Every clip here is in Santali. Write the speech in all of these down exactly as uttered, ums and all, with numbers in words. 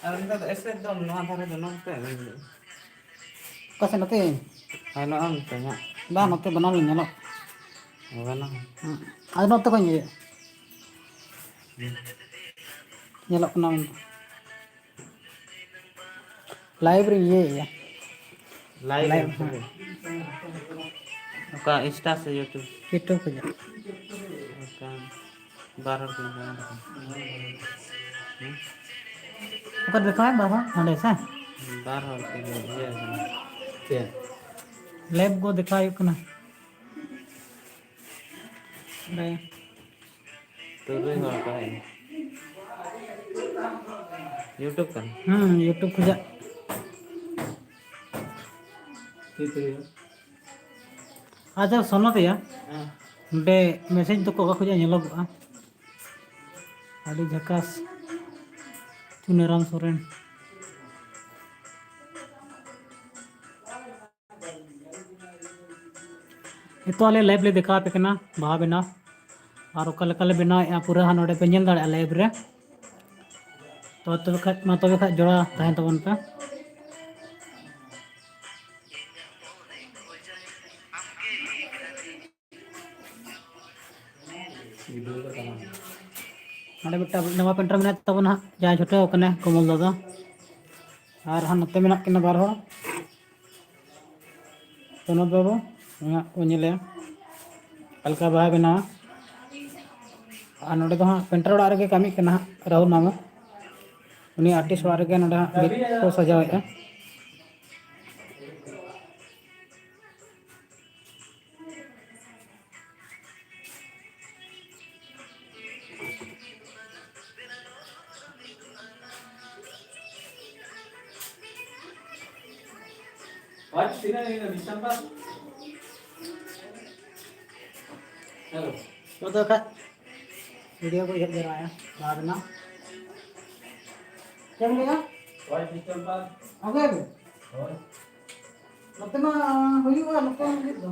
ᱟᱨ ᱱᱮᱛᱟᱨ ᱫᱚ ᱮᱥᱮᱫ ᱫᱚ ᱱᱚᱣᱟ ᱫᱷᱟᱨᱮ ᱫᱚ ᱱᱚᱛᱮ᱾ ᱚᱠᱟ ᱥᱮᱫ ᱱᱚᱛᱮ? ᱦᱮᱸ, ᱱᱚᱜᱼᱚ ᱱᱚᱛᱮ ᱦᱟᱸᱜ᱾ ᱵᱟᱝ, ᱱᱚᱛᱮ ᱵᱟᱱᱟᱨ ᱞᱤᱧ ᱧᱮᱞᱚᱜ᱾ ᱵᱟᱱᱟᱨ? ᱦᱩᱸ᱾ ᱟᱫᱚ ᱱᱚᱛᱮ ᱠᱷᱚᱱ ᱤᱭᱟᱹ᱾ ᱦᱩᱸ᱾ ᱧᱮᱞᱚᱜ ᱠᱟᱱᱟ ᱢᱮᱱᱛᱮ᱾ ᱞᱟᱭᱤᱵᱷ ᱨᱮ ᱤᱭᱟᱹᱭᱮᱜᱼᱟ᱾ ᱞᱟᱭᱤᱵᱷ ᱞᱟᱭᱤᱵᱷ, ᱨᱮ? ᱦᱮᱸ᱾ ᱚᱠᱟ Insta ᱥᱮ YouTube? YouTube ᱠᱷᱚᱱᱟᱜ᱾ ᱚᱠᱟ ᱵᱟᱨ ᱦᱚᱲ ᱠᱤᱱ ᱛᱟᱦᱮᱸ ᱠᱟᱱᱟ᱾ ᱦᱮᱸ? ᱚᱠᱟ ᱫᱮᱠᱷᱟᱣ ᱵᱟᱨ ᱦᱚᱲ ᱱᱚᱰᱮ ᱥᱮ? ᱵᱟᱨ ᱦᱚᱲ ᱠᱤᱱ ᱤᱭᱟᱹ ᱠᱟᱱᱟ᱾ ᱪᱮᱫ? ᱞᱟᱭᱤᱵᱷ ᱠᱚ ᱫᱮᱠᱷᱟᱣ ᱦᱩᱭᱩᱜ ᱠᱟᱱᱟ᱾ ᱚᱸᱰᱮ᱾ ᱛᱩᱨᱩᱭ ᱦᱚᱲ ᱠᱚ ᱦᱮᱡ ᱮᱱᱟ᱾ YouTube ᱠᱟᱱᱟ? ᱦᱩᱸ, YouTube ᱠᱷᱚᱱᱟᱜ᱾ ᱪᱮᱫ ᱛᱩᱨᱩᱭ ᱦᱚᱲ? ᱟᱪᱪᱷᱟ, ᱥᱚᱱᱚᱛᱤᱭᱟ, ᱦᱮᱸ᱾ ᱱᱚᱰᱮ ᱢᱮᱥᱮᱡᱽ ᱫᱚᱠᱚ ᱚᱠᱟ ᱠᱷᱚᱱᱟᱜ ᱧᱮᱞᱚᱜᱚᱜᱼᱟ? ᱟᱹᱰᱤ ᱡᱷᱟᱠᱟᱥ᱾ ᱪᱩᱱᱟᱹᱨᱟᱢ ᱥᱚᱨᱮᱱ᱾ ᱱᱤᱛᱚᱜ ᱟᱞᱮ ᱞᱟᱭᱤᱵᱷ ᱞᱮ ᱫᱮᱠᱷᱟᱣ ᱟᱯᱮ ᱠᱟᱱᱟ ᱵᱟᱦᱟ ᱵᱮᱱᱟᱣ, ᱟᱨ ᱚᱠᱟ ᱞᱮᱠᱟ ᱞᱮ ᱵᱮᱱᱟᱣᱮᱫᱼᱟ ᱯᱩᱨᱟᱹ ᱦᱟᱸᱜ ᱱᱚᱰᱮ ᱯᱮ ᱧᱮᱞ ᱫᱟᱲᱮᱭᱟᱜᱼᱟ ᱞᱟᱭᱤᱵᱷ ᱨᱮ᱾ ᱛᱚ ᱛᱚᱵᱮ ᱠᱷᱟᱡ, ᱢᱟ ᱛᱚᱵᱮ ᱠᱷᱟᱡ ᱡᱚᱲᱟᱣ ᱛᱟᱦᱮᱱ ᱛᱟᱵᱚᱱ ᱯᱮ᱾ ᱱᱚᱰᱮ ᱢᱤᱫᱴᱟᱝ ᱱᱟᱣᱟ ᱯᱮᱱᱴᱟᱨ ᱢᱮᱱᱟᱭ ᱛᱟᱵᱚᱱᱟ ᱦᱟᱸᱜ, ᱡᱟᱦᱟᱸᱭ ᱪᱷᱩᱴᱟᱹᱣ ᱠᱟᱱᱟᱭ ᱠᱚᱢᱚᱞ ᱫᱟᱫᱟ᱾ ᱟᱨ ᱦᱟᱸᱜ ᱱᱚᱛᱮ ᱢᱮᱱᱟᱜ ᱠᱤᱱᱟ ᱵᱟᱨ ᱦᱚᱲ᱾ ᱥᱚᱱᱚᱛ ᱵᱟᱹᱵᱩ, ᱱᱚᱣᱟ ᱠᱚ ᱧᱮᱞᱮᱭᱟ, ᱚᱠᱟ ᱞᱮᱠᱟ ᱵᱟᱦᱟᱭ ᱵᱮᱱᱟᱣᱟ᱾ ᱟᱨ ᱱᱚᱰᱮ ᱫᱚ ᱦᱟᱸᱜ ᱯᱮᱱᱴᱟᱨ ᱚᱲᱟᱜ ᱨᱮᱜᱮ ᱠᱟᱹᱢᱤᱜ ᱠᱟᱱᱟ ᱦᱟᱸᱜ ᱨᱟᱦᱩᱞ ᱢᱟᱢᱩ᱾ ᱩᱱᱤ ᱟᱨᱴᱤᱥᱴ ᱚᱲᱟᱜ ᱨᱮᱜᱮ ᱱᱚᱰᱮ ᱦᱟᱸᱜ ᱵᱷᱤᱛ ᱠᱚ ᱥᱟᱡᱟᱣᱮᱫᱼᱟ᱾ ᱱᱚᱣᱟ ᱫᱚ ᱠᱷᱟᱡ ᱵᱷᱤᱰᱤᱭᱳ ᱠᱚ ᱩᱭᱦᱟᱹᱨ ᱡᱟᱣᱨᱟᱭᱟ, ᱵᱟᱦᱟ ᱵᱮᱱᱟᱣ᱾ ᱪᱮᱫ ᱮᱢ ᱞᱟᱹᱭᱟ? ᱟᱜᱮ ᱜᱮ᱾ ᱱᱚᱛᱮ ᱢᱟ ᱦᱩᱭᱩᱜᱼᱟ, ᱱᱚᱛᱮ ᱢᱟ ᱦᱩᱭᱩᱜ ᱫᱚ᱾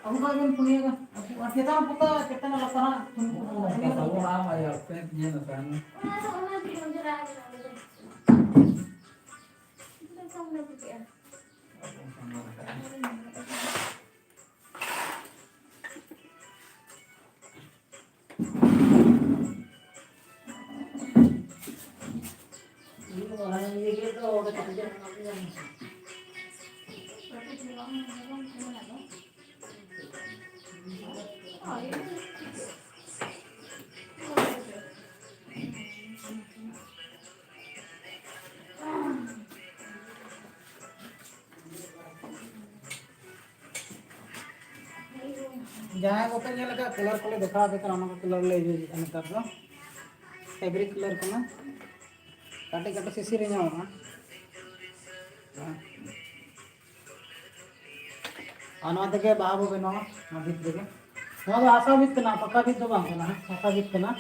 ᱟᱹᱜᱩ ᱠᱟᱜ ᱵᱮᱱ ᱯᱩᱱᱭᱟᱹ ᱜᱟᱱ᱾ ᱟᱨ ᱪᱮᱛᱟᱱ ᱨᱮ ᱯᱚᱛᱟᱣ, ᱪᱮᱛᱟᱱ ᱨᱮ ᱞᱟᱛᱟᱨ ᱦᱟᱸᱜ ᱯᱩᱱ ᱯᱩᱱ ᱯᱩᱱ ᱯᱩᱱ᱾ ᱚᱱᱟ ᱢᱟ ᱤᱭᱟᱹ ᱯᱮᱱᱴ ᱧᱮᱞ ᱟᱠᱟᱱ᱾ ᱚᱱᱟ ᱫᱚ ᱚᱱᱟ ᱫᱚ ᱚᱱᱟ ᱫᱚ ᱥᱟᱢᱱᱮ ᱠᱚ ᱠᱮᱜᱼᱟ᱾ ᱡᱟᱦᱟᱸᱭ ᱠᱚᱯᱮ ᱧᱮᱞ ᱟᱠᱟᱫ, ᱠᱟᱞᱟᱨ ᱠᱚᱞᱮ ᱫᱮᱠᱷᱟᱣ ᱟᱯᱮ ᱠᱟᱱᱟ, ᱚᱱᱟ ᱠᱚ ᱠᱟᱞᱟᱨ ᱞᱮ ᱤᱭᱩᱡᱽ ᱮᱫᱟ ᱱᱮᱛᱟᱨ ᱫᱚ᱾ ᱯᱷᱮᱵᱨᱤᱠ ᱠᱟᱞᱟᱨ ᱠᱟᱱᱟ, ᱠᱟᱹᱴᱤᱡ ᱠᱟᱹᱴᱤᱡ ᱥᱤᱥᱤ ᱨᱮ ᱧᱟᱢᱚᱜᱼᱟ᱾ ᱟᱨ ᱱᱚᱣᱟ ᱛᱮᱜᱮ ᱵᱟᱦᱟ ᱵᱚ ᱵᱮᱱᱟᱣᱟ, ᱱᱚᱣᱟ ᱵᱷᱤᱛ ᱨᱮᱜᱮ᱾ ᱱᱚᱣᱟ ᱫᱚ ᱦᱟᱥᱟ ᱵᱷᱤᱛ ᱠᱟᱱᱟ, ᱯᱟᱠᱟ ᱵᱷᱤᱛ ᱫᱚ ᱵᱟᱝ ᱠᱟᱱᱟ, ᱦᱟᱥᱟ ᱵᱷᱤᱛ ᱠᱟᱱᱟ᱾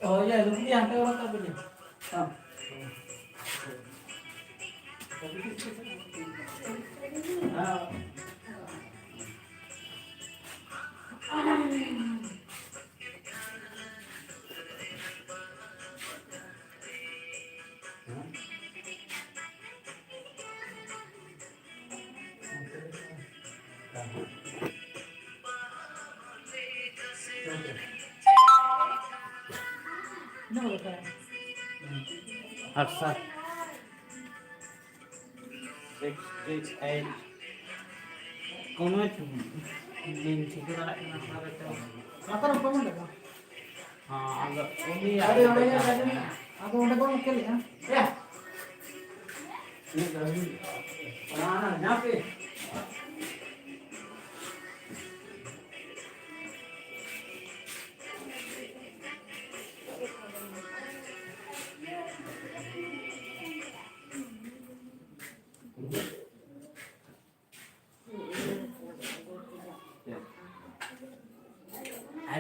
Oh, iya, lu punya, ada orang tak punya? Ah. Ah. ᱟᱴᱥᱚ᱾ Six three eight. ᱠᱳᱱᱳ ᱵᱟᱹᱧ ᱴᱷᱤᱠᱟᱹ ᱫᱟᱲᱮᱭᱟᱜ ᱠᱟᱱᱟ ᱚᱠᱟ ᱨᱮ ᱪᱚ᱾ ᱞᱟᱛᱟᱨ ᱨᱮ ᱠᱚᱢᱮᱱᱴ ᱟᱠᱟᱱᱟ᱾ ᱦᱮᱸ, ᱟᱫᱚ ᱩᱱᱤᱭᱟᱜ ᱟᱫᱚ ᱚᱸᱰᱮ ᱜᱮ ᱠᱟᱱᱟ᱾ ᱟᱫᱚ ᱚᱸᱰᱮ ᱵᱚᱱ ᱠᱷᱮᱞᱮᱜᱼᱟ᱾ ᱭᱟ᱾ ᱢᱤᱫ ᱫᱷᱟᱣ ᱦᱩᱭᱩᱜᱼᱟ᱾ ᱚᱱᱟ ᱧᱟᱢ ᱯᱮ᱾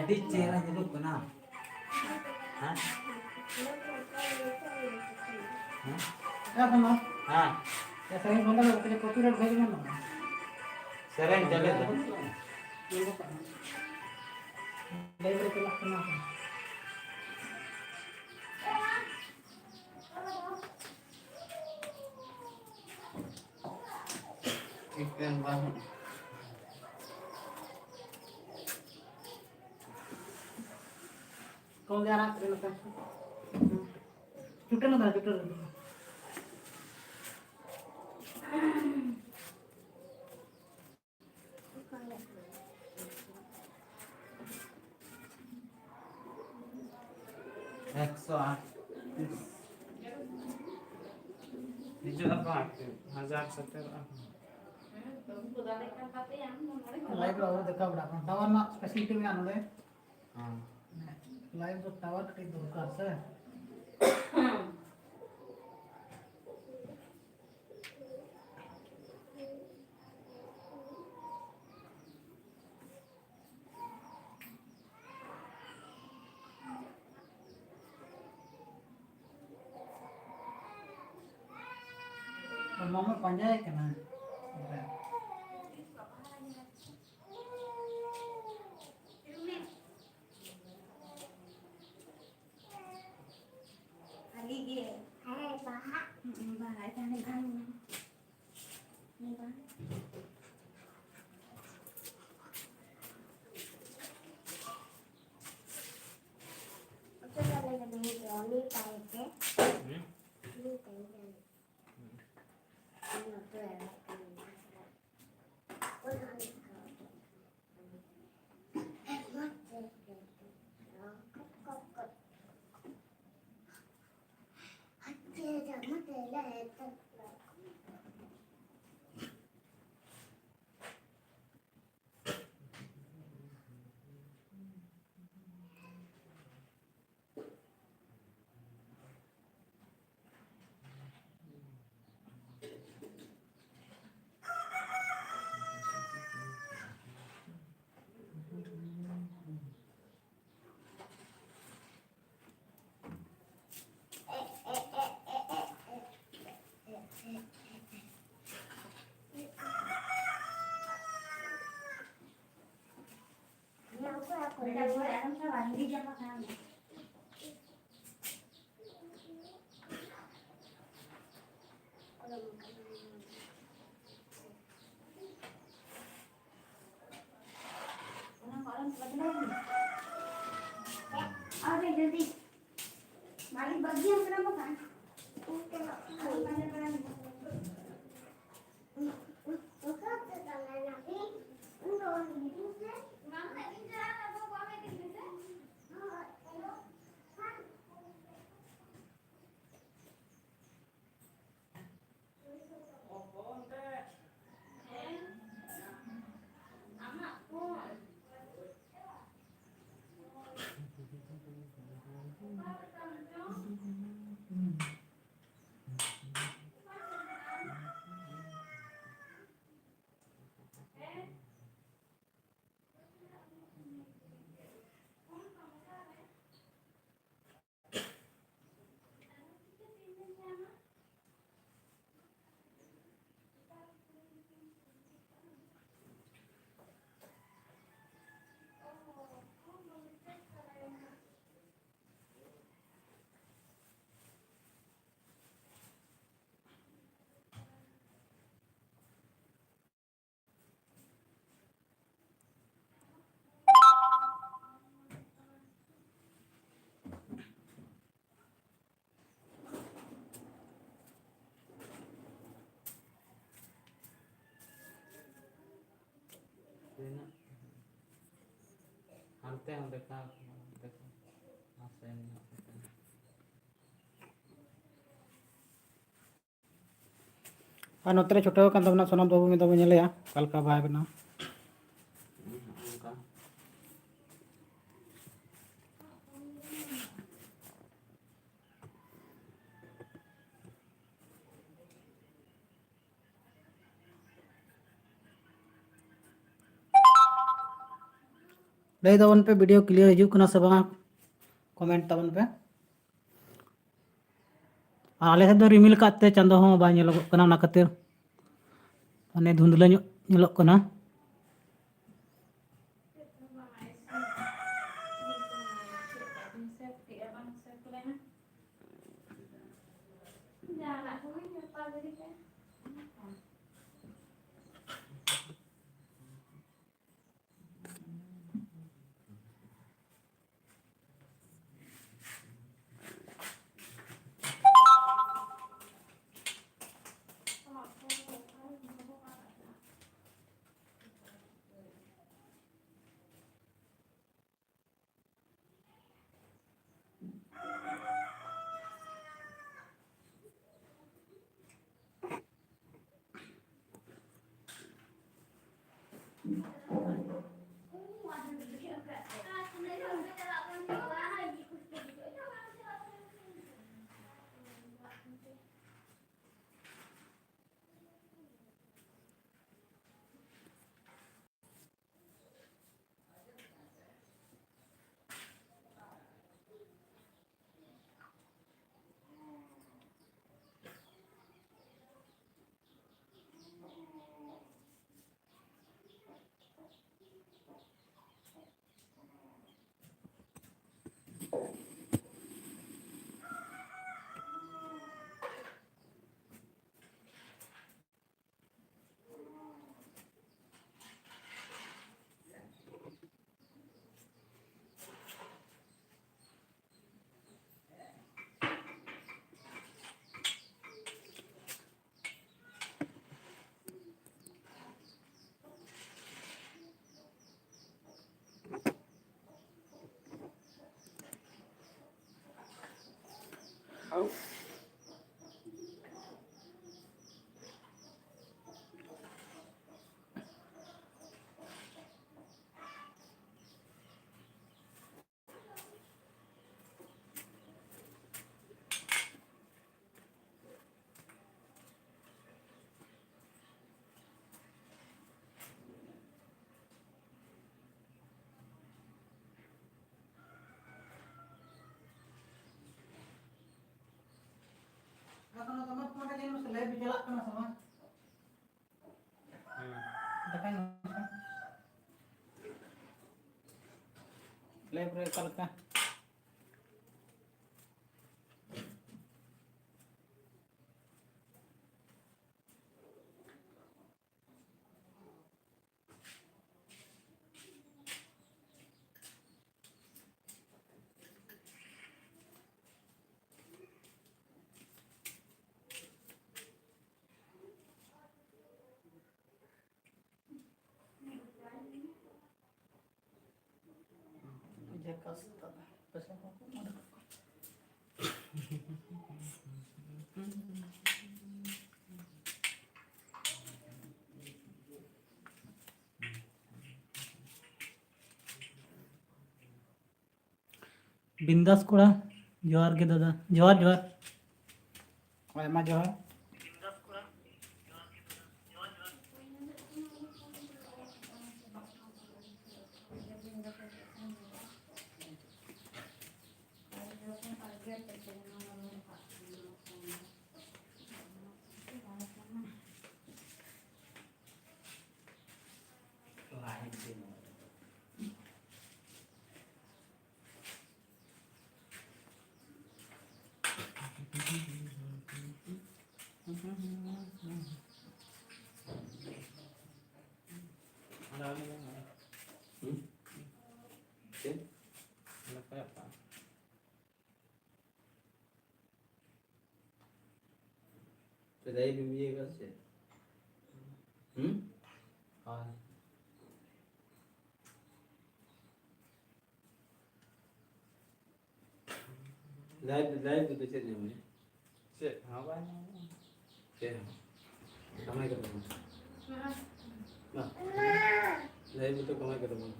ᱟᱹᱰᱤ ᱪᱮᱦᱨᱟ ᱧᱮᱞᱚᱜ ᱠᱟᱱᱟ᱾ ᱦᱮᱸ? ᱦᱮᱸ? ᱦᱮᱸ᱾ ᱥᱮᱨᱮᱧ ᱵᱚᱱᱫᱚ ᱠᱟᱛᱮ ᱠᱚᱯᱤᱨᱟᱭᱤᱴ ᱦᱩᱭ ᱞᱮᱱᱟ᱾ ᱥᱮᱨᱮᱧ ᱪᱟᱹᱞᱩ ᱫᱚ᱾ ᱞᱟᱭᱤᱵᱷ ᱨᱮ ᱪᱟᱞᱟᱜ ᱠᱟᱱᱟ᱾ ᱴᱷᱤᱠᱟᱹᱱ ᱵᱟᱹᱱᱩᱜ᱾ ᱠᱚᱢ ᱜᱮ ᱟᱨᱟᱜ ᱨᱮ ᱱᱚᱛᱮ᱾ ᱪᱩᱴᱟᱹ ᱱᱚᱛᱮ, ᱪᱩᱴᱟᱹ ᱱᱚᱛᱮ᱾ ᱮᱠᱥᱚ ᱟᱴ᱾ ᱦᱤᱡᱩᱜ ᱟᱠᱚ ᱦᱟᱸᱜ, ᱦᱟᱡᱟᱨ ᱥᱮᱴᱮᱨᱚᱜᱼᱟ᱾ ᱞᱟᱭᱤᱵᱷ ᱨᱮ ᱟᱵᱚ ᱫᱮᱠᱷᱟᱣ ᱵᱟᱲᱟᱜ ᱠᱟᱱᱟ᱾ ᱴᱟᱣᱟᱨ ᱨᱮᱱᱟᱜ ᱯᱷᱮᱥᱤᱞᱤᱴᱤ ᱢᱮᱱᱟᱜᱼᱟ ᱱᱚᱰᱮ᱾ ᱦᱮᱸ᱾ ᱞᱟᱭᱤᱵᱷ ᱫᱚ ᱴᱟᱣᱟᱨ ᱠᱟᱹᱴᱤᱡ ᱫᱚᱨᱠᱟᱨ ᱥᱮ᱾ ᱢᱟᱢᱟ ᱯᱟᱸᱡᱟᱭᱮ ᱠᱟᱱᱟ᱾ ᱠᱷᱟᱹᱞᱤ ᱜᱮ᱾ ᱦᱮᱸ, ᱵᱟᱦᱟ᱾ ᱦᱩᱸ, ᱵᱟᱦᱟ, ᱡᱟᱱᱮ ᱵᱟᱦᱟ᱾ ᱦᱮᱸ, ᱵᱟᱦᱟ᱾ ᱚᱪᱚᱜ ᱟᱞᱮ ᱫᱚ ᱱᱩᱭ ᱫᱚ, ᱩᱱᱤ ᱯᱟᱭᱮ ᱛᱮ᱾ ᱦᱩᱸ? ᱩᱱᱤ ᱯᱟᱭᱮ ᱛᱮ᱾ ᱦᱩᱸ᱾ ᱩᱱᱤ ᱚᱪᱚᱜ ᱟᱞᱮ ᱫᱚ᱾ ᱚᱱᱟ ᱠᱚ ᱟᱞᱚᱢ ᱵᱟᱫᱞᱟᱣ ᱠᱟᱱᱟ᱾ ᱟᱨᱮ ᱡᱚᱞᱫᱤ᱾ ᱢᱟᱹᱞᱤᱠ ᱵᱟᱹᱜᱤᱭᱟᱢ ᱠᱟᱱᱟ ᱵᱟᱠᱷᱟᱱ᱾ ᱟᱞᱚᱢ ᱯᱟᱸᱡᱟ ᱵᱟᱲᱟᱭᱟ᱾ ᱛᱤᱱᱟᱹᱜ? ᱦᱟᱱᱛᱮ ᱦᱚᱸ ᱫᱮᱠᱷᱟᱣ ᱠᱟᱱᱟ, ᱦᱟᱱᱛᱮ ᱠᱷᱚᱱ ᱱᱟᱥᱮ ᱧᱚᱜ ᱠᱟᱛᱮ᱾ ᱟᱨ ᱱᱚᱛᱮ ᱨᱮ ᱪᱷᱩᱴᱟᱹᱣ ᱟᱠᱟᱱ ᱛᱟᱵᱚᱱᱟ ᱥᱚᱱᱟᱢ ᱵᱟᱹᱵᱩ, ᱢᱤᱫ ᱫᱚ ᱵᱚᱱ ᱧᱮᱞᱮᱭᱟ ᱚᱠᱟ ᱞᱮᱠᱟ ᱵᱟᱦᱟᱭ ᱵᱮᱱᱟᱣᱟ᱾ ᱚᱱᱠᱟ᱾ ᱞᱟᱹᱭ ᱛᱟᱵᱚᱱ ᱯᱮ, video clear ᱦᱤᱡᱩᱜ ᱠᱟᱱᱟ ᱥᱮ ᱵᱟᱝᱟ? Comment ᱛᱟᱵᱚᱱ ᱯᱮ᱾ ᱟᱨ ᱟᱞᱮ ᱥᱮᱫ ᱫᱚ ᱨᱤᱢᱤᱞ ᱠᱟᱜ ᱛᱮ ᱪᱟᱸᱫᱚ ᱦᱚᱸ ᱵᱟᱭ ᱧᱮᱞᱚᱜᱚᱜ ᱠᱟᱱᱟ, ᱚᱱᱟ ᱠᱷᱟᱹᱛᱤᱨ ᱢᱟᱱᱮ ᱫᱷᱩᱸᱫᱽᱞᱟᱹ ᱧᱚᱜ ᱧᱮᱞᱚᱜ ᱠᱟᱱᱟ᱾ ᱪᱟᱞᱟᱜ ᱠᱟᱱᱟ ᱥᱮ ᱵᱟᱝ? ᱫᱟᱠᱟᱧ ᱞᱟᱭᱤᱵᱷ ᱨᱮ ᱚᱠᱟ ᱞᱮᱠᱟ? ᱵᱤᱱᱫᱟᱥ ᱠᱚᱲᱟ, ᱡᱚᱦᱟᱨ ᱜᱮ ᱫᱟᱫᱟ, ᱡᱚᱦᱟᱨ, ᱡᱚᱦᱟᱨ᱾ ᱟᱭᱢᱟ ᱡᱚᱦᱟᱨ᱾ ᱥᱮᱫᱟᱭ ᱵᱤᱱ ᱤᱭᱟᱹ ᱠᱟᱫᱟ ᱥᱮ? ᱦᱩᱸ? ᱦᱳᱭ᱾ ᱞᱟᱭᱤᱵᱷ, ᱞᱟᱭᱤᱵᱷ ᱨᱮᱫᱚ ᱪᱮᱫ ᱧᱟᱢᱚᱜᱼᱟ? ᱪᱮᱫ ᱦᱚᱸ ᱵᱟᱭ ᱧᱟᱢᱚᱜᱼᱟ᱾ ᱪᱮᱫ ᱦᱚᱸ? ᱠᱟᱢᱟᱭ ᱠᱟᱛᱮ ᱵᱟᱝ? ᱵᱟᱝ᱾ ᱞᱟᱭᱤᱵᱷ ᱨᱮᱫᱚ ᱠᱟᱢᱟᱭ ᱠᱟᱛᱮ ᱵᱟᱝ?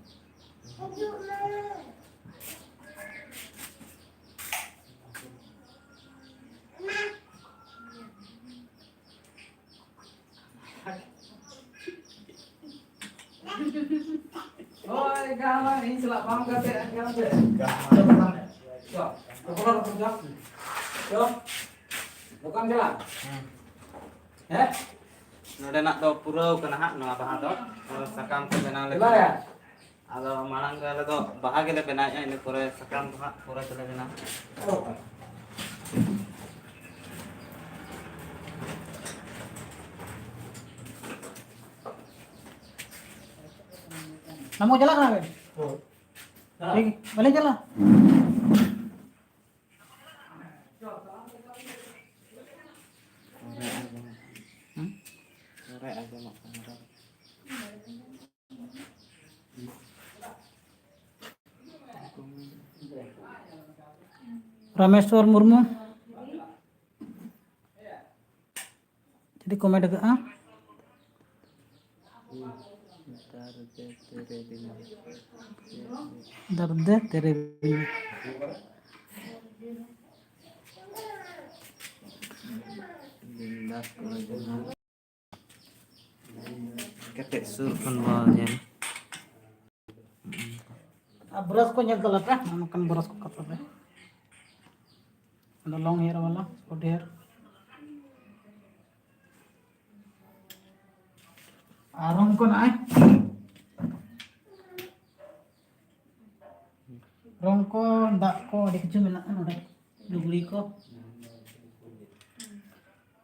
ᱦᱳᱭ, ᱜᱟᱢᱟ ᱤᱧ ᱥᱟᱞᱟᱜ ᱵᱟᱢ ᱜᱟᱛᱮᱜᱼᱟ, ᱜᱟᱢᱟ᱾ ᱪᱚ, ᱪᱚ, ᱫᱚᱠᱟᱱ ᱪᱟᱞᱟᱜ᱾ ᱦᱮᱸ᱾ ᱦᱮᱸ? ᱱᱚᱰᱮᱱᱟᱜ ᱫᱚ ᱯᱩᱨᱟᱹᱣ ᱠᱟᱱᱟ ᱦᱟᱸᱜ, ᱱᱚᱣᱟ ᱵᱟᱦᱟ ᱫᱚ᱾ ᱥᱟᱠᱟᱢ ᱠᱚ ᱵᱮᱱᱟᱣ ᱞᱮᱠᱷᱟᱱ᱾ ᱟᱫᱚ ᱢᱟᱲᱟᱝ ᱨᱮ ᱟᱞᱮ ᱫᱚ ᱵᱟᱦᱟ ᱜᱮᱞᱮ ᱵᱮᱱᱟᱣᱮᱫᱼᱟ, ᱤᱱᱟᱹ ᱯᱚᱨᱮ ᱥᱟᱠᱟᱢ ᱫᱚ ᱦᱟᱸᱜ ᱯᱚᱨᱮ ᱛᱮᱞᱮ ᱵᱮᱱᱟᱣᱟ᱾ ᱱᱟᱢᱚ ᱪᱟᱞᱟᱜ ᱠᱟᱱᱟ ᱵᱮᱱ? ᱴᱷᱤᱠ, ᱵᱟᱹᱞᱤᱧ ᱪᱟᱞᱟᱜᱼᱟ᱾ ᱦᱩᱸ? ᱯᱚᱨᱮ ᱟᱸᱡᱚᱢᱚᱜ ᱠᱟᱱᱟ ᱨᱚᱲ᱾ ᱨᱟᱢᱮᱥᱣᱚᱨ ᱢᱩᱨᱢᱩ ᱡᱩᱫᱤ comment ᱠᱟᱜᱼᱟ᱾ ᱫᱟᱨᱫᱮ ᱛᱮᱨᱮ ᱵᱤᱱᱟ᱾ ᱫᱟᱨᱫᱮ ᱛᱮᱨᱮ ᱵᱤᱱᱟ᱾ ᱵᱤᱱᱫᱟᱥ ᱠᱚᱨᱮ ᱡᱟᱦᱟᱸ ᱠᱟᱹᱴᱤᱡ ᱥᱩᱨ ᱠᱷᱚᱱ ᱵᱚᱱ ᱧᱮᱞ᱾ ᱟᱨ brush ᱠᱚ ᱧᱮᱞ ᱛᱟᱞᱮ ᱯᱮ, ᱱᱚᱝᱠᱟᱱ brush ᱠᱚ ᱠᱟᱛᱷᱟ ᱯᱮ᱾ ᱟᱫᱚ long hair ᱵᱟᱞᱟ, short hair᱾ ᱟᱨ ᱨᱚᱝ ᱠᱚ ᱱᱚᱜᱼᱚᱭ᱾ ᱨᱚᱝ ᱠᱚ, ᱫᱟᱜ ᱠᱚ, ᱟᱹᱰᱤ ᱠᱤᱪᱷᱩ ᱢᱮᱱᱟᱜᱼᱟ ᱱᱚᱰᱮ᱾ ᱞᱩᱜᱽᱲᱤ ᱠᱚ᱾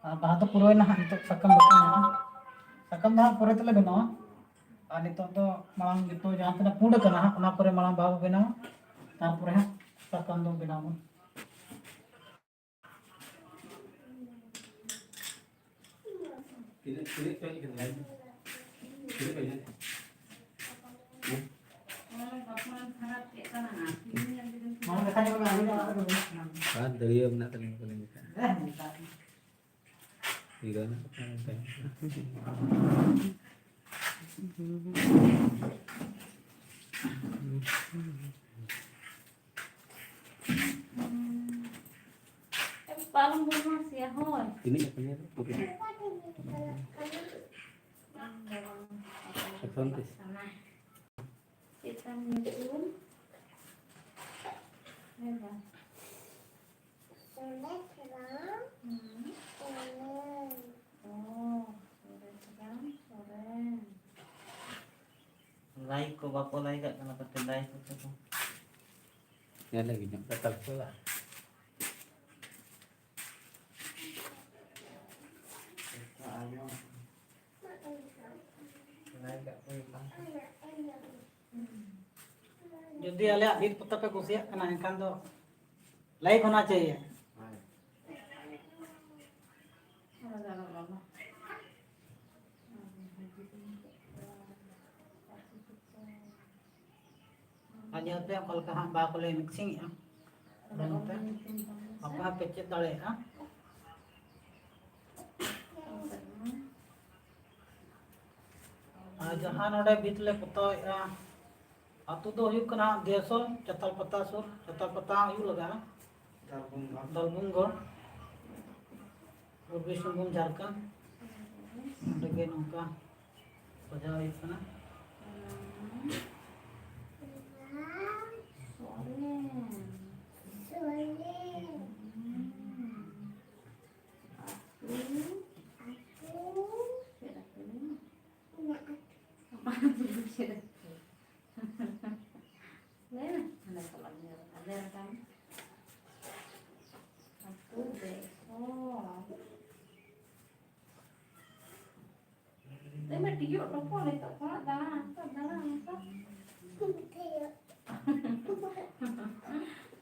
ᱟᱨ ᱵᱟᱦᱟ ᱫᱚ ᱯᱩᱨᱟᱹᱣᱮᱱᱟ ᱦᱟᱸᱜ, ᱱᱤᱛᱚᱜ ᱥᱟᱠᱟᱢ ᱵᱟᱹᱠᱤ ᱢᱮᱱᱟᱜᱼᱟ᱾ ᱥᱟᱠᱟᱢ ᱫᱚ ᱦᱟᱸᱜ ᱯᱚᱨᱮ ᱛᱮᱞᱮ ᱵᱮᱱᱟᱣᱟ᱾ ᱟᱨ ᱱᱤᱛᱚᱜ ᱫᱚ ᱢᱟᱲᱟᱝ ᱡᱚᱛᱚ ᱡᱟᱦᱟᱸ ᱛᱤᱱᱟᱹᱜ ᱯᱩᱸᱰ ᱟᱠᱟᱱᱟ ᱦᱟᱸᱜ, ᱚᱱᱟ ᱯᱚᱨᱮ ᱢᱟᱲᱟᱝ ᱵᱟᱦᱟ ᱵᱚ ᱵᱮᱱᱟᱣᱟ, ᱛᱟᱨᱯᱚᱨᱮ ᱦᱟᱸᱜ ᱥᱟᱠᱟᱢ ᱫᱚ ᱵᱮᱱᱟᱣ ᱟᱵᱚᱱ᱾ ᱛᱤᱱᱟᱹᱜ, ᱛᱤᱱᱟᱹᱜ ᱪᱚ ᱤᱭᱟᱹ ᱠᱟᱱᱟ? ᱛᱤᱱᱟᱹᱜ ᱠᱚ ᱤᱭᱟᱹ? ᱟᱨ ᱫᱟᱹᱲᱭᱟᱹ ᱢᱮᱱᱟᱜ ᱛᱟᱹᱞᱤᱧᱟ, ᱵᱟᱹᱞᱤᱧ ᱫᱮᱠᱷᱟᱜᱼᱟ᱾ ᱦᱤᱨᱳ ᱨᱮᱱᱟᱜ ᱠᱟᱛᱷᱟ ᱢᱮᱱᱛᱮ᱾ ᱛᱤᱱᱟᱹᱜ ᱧᱟᱯᱟᱢ ᱧᱟᱯᱟᱢ? ᱮᱠᱷᱚᱱ ᱛᱤᱥ? ᱪᱮᱛᱟᱱ ᱧᱩᱛᱩᱢ᱾ ᱦᱮᱸ ᱵᱟᱝ? ᱦᱩᱸ᱾ ᱞᱟᱭᱤᱠ ᱠᱚ ᱵᱟᱠᱚ ᱞᱟᱭᱤᱠᱟᱜ ᱠᱟᱱᱟ, ᱠᱟᱹᱴᱤᱡ ᱞᱟᱭᱤᱠ ᱠᱚ ᱛᱟᱠᱚ᱾ ᱧᱮᱞ ᱞᱟᱹᱜᱤᱫ ᱧᱚᱜ ᱠᱟᱛᱷᱟ ᱠᱚ᱾ ᱞᱟᱭᱤᱠᱟᱜ ᱠᱚ ᱦᱩᱭᱩᱜ ᱠᱟᱱ ᱛᱟᱦᱮᱸᱫ᱾ ᱡᱩᱫᱤ ᱟᱞᱮᱭᱟᱜ ᱵᱷᱤᱛ ᱯᱚᱛᱟᱣ ᱯᱮ ᱠᱩᱥᱤᱭᱟᱜ ᱠᱟᱱᱟ, ᱮᱱᱠᱷᱟᱱ ᱫᱚ ᱞᱟᱭᱤᱠ ᱦᱳᱱᱟ ᱪᱟᱦᱤᱭᱮ᱾ ᱦᱳᱭ᱾ ᱟᱨ ᱧᱮᱞ ᱯᱮ ᱚᱠᱟ ᱞᱮᱠᱟ ᱦᱟᱸᱜ ᱵᱟ ᱠᱚᱞᱮ mixing ᱮᱜᱼᱟ᱾ ᱟᱫᱚ ᱱᱚᱛᱮ ᱟᱯᱮ ᱦᱚᱸᱯᱮ ᱪᱮᱫ ᱫᱟᱲᱮᱭᱟᱜᱼᱟ᱾ ᱟᱨ ᱡᱟᱦᱟᱸ ᱱᱚᱰᱮ ᱵᱷᱤᱛ ᱞᱮ ᱯᱚᱛᱟᱣᱮᱫᱼᱟ, ᱟᱹᱛᱩ ᱫᱚ ᱦᱩᱭᱩᱜ ᱠᱟᱱᱟ ᱫᱮᱥᱚᱞ, ᱪᱟᱛᱟᱞ ᱯᱟᱛᱟ ᱥᱩᱨ, ᱪᱟᱛᱟᱞ ᱯᱟᱛᱟ ᱦᱩᱭᱩᱜ ᱞᱟᱜᱟᱜᱼᱟ᱾ ᱫᱟᱞᱵᱩᱝᱜᱚᱲ᱾ ᱫᱟᱞᱵᱩᱝᱜᱚᱲ, ᱯᱩᱨᱵᱤ ᱥᱤᱝᱵᱷᱩᱢ, ᱡᱷᱟᱲᱠᱷᱚᱸᱰ᱾ ᱚᱸᱰᱮ ᱜᱮ ᱱᱚᱝᱠᱟ ᱥᱟᱡᱟᱣ ᱦᱩᱭᱩᱜ ᱠᱟᱱᱟ᱾ ᱞᱟᱹᱭ ᱢᱮ, ᱦᱟᱸᱰᱮ ᱪᱟᱞᱟᱜ ᱢᱮ, ᱦᱟᱸᱰᱮ ᱨᱟᱠᱟᱵ ᱢᱮ᱾ ᱟᱹᱛᱩ ᱫᱮᱥ ᱦᱚᱲ᱾ ᱞᱟᱹᱭ ᱢᱮ, ᱴᱤᱭᱚᱜ ᱴᱚᱯᱚᱜ ᱱᱤᱛᱚᱜ ᱠᱷᱚᱱᱟᱜ ᱫᱟᱬᱟ, ᱱᱤᱛᱚᱜ ᱫᱟᱬᱟ, ᱱᱤᱛᱚᱜ᱾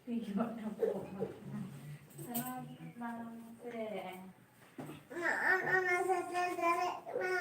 ᱴᱤᱭᱚᱜ ᱴᱚᱯᱚᱜ᱾ ᱫᱟᱬᱟ, ᱫᱟᱬᱟ ᱢᱮᱥᱮ᱾ ᱚᱱᱟ ᱥᱮᱴᱮᱨ ᱫᱟᱲᱮᱜ ᱠᱟᱱᱟ᱾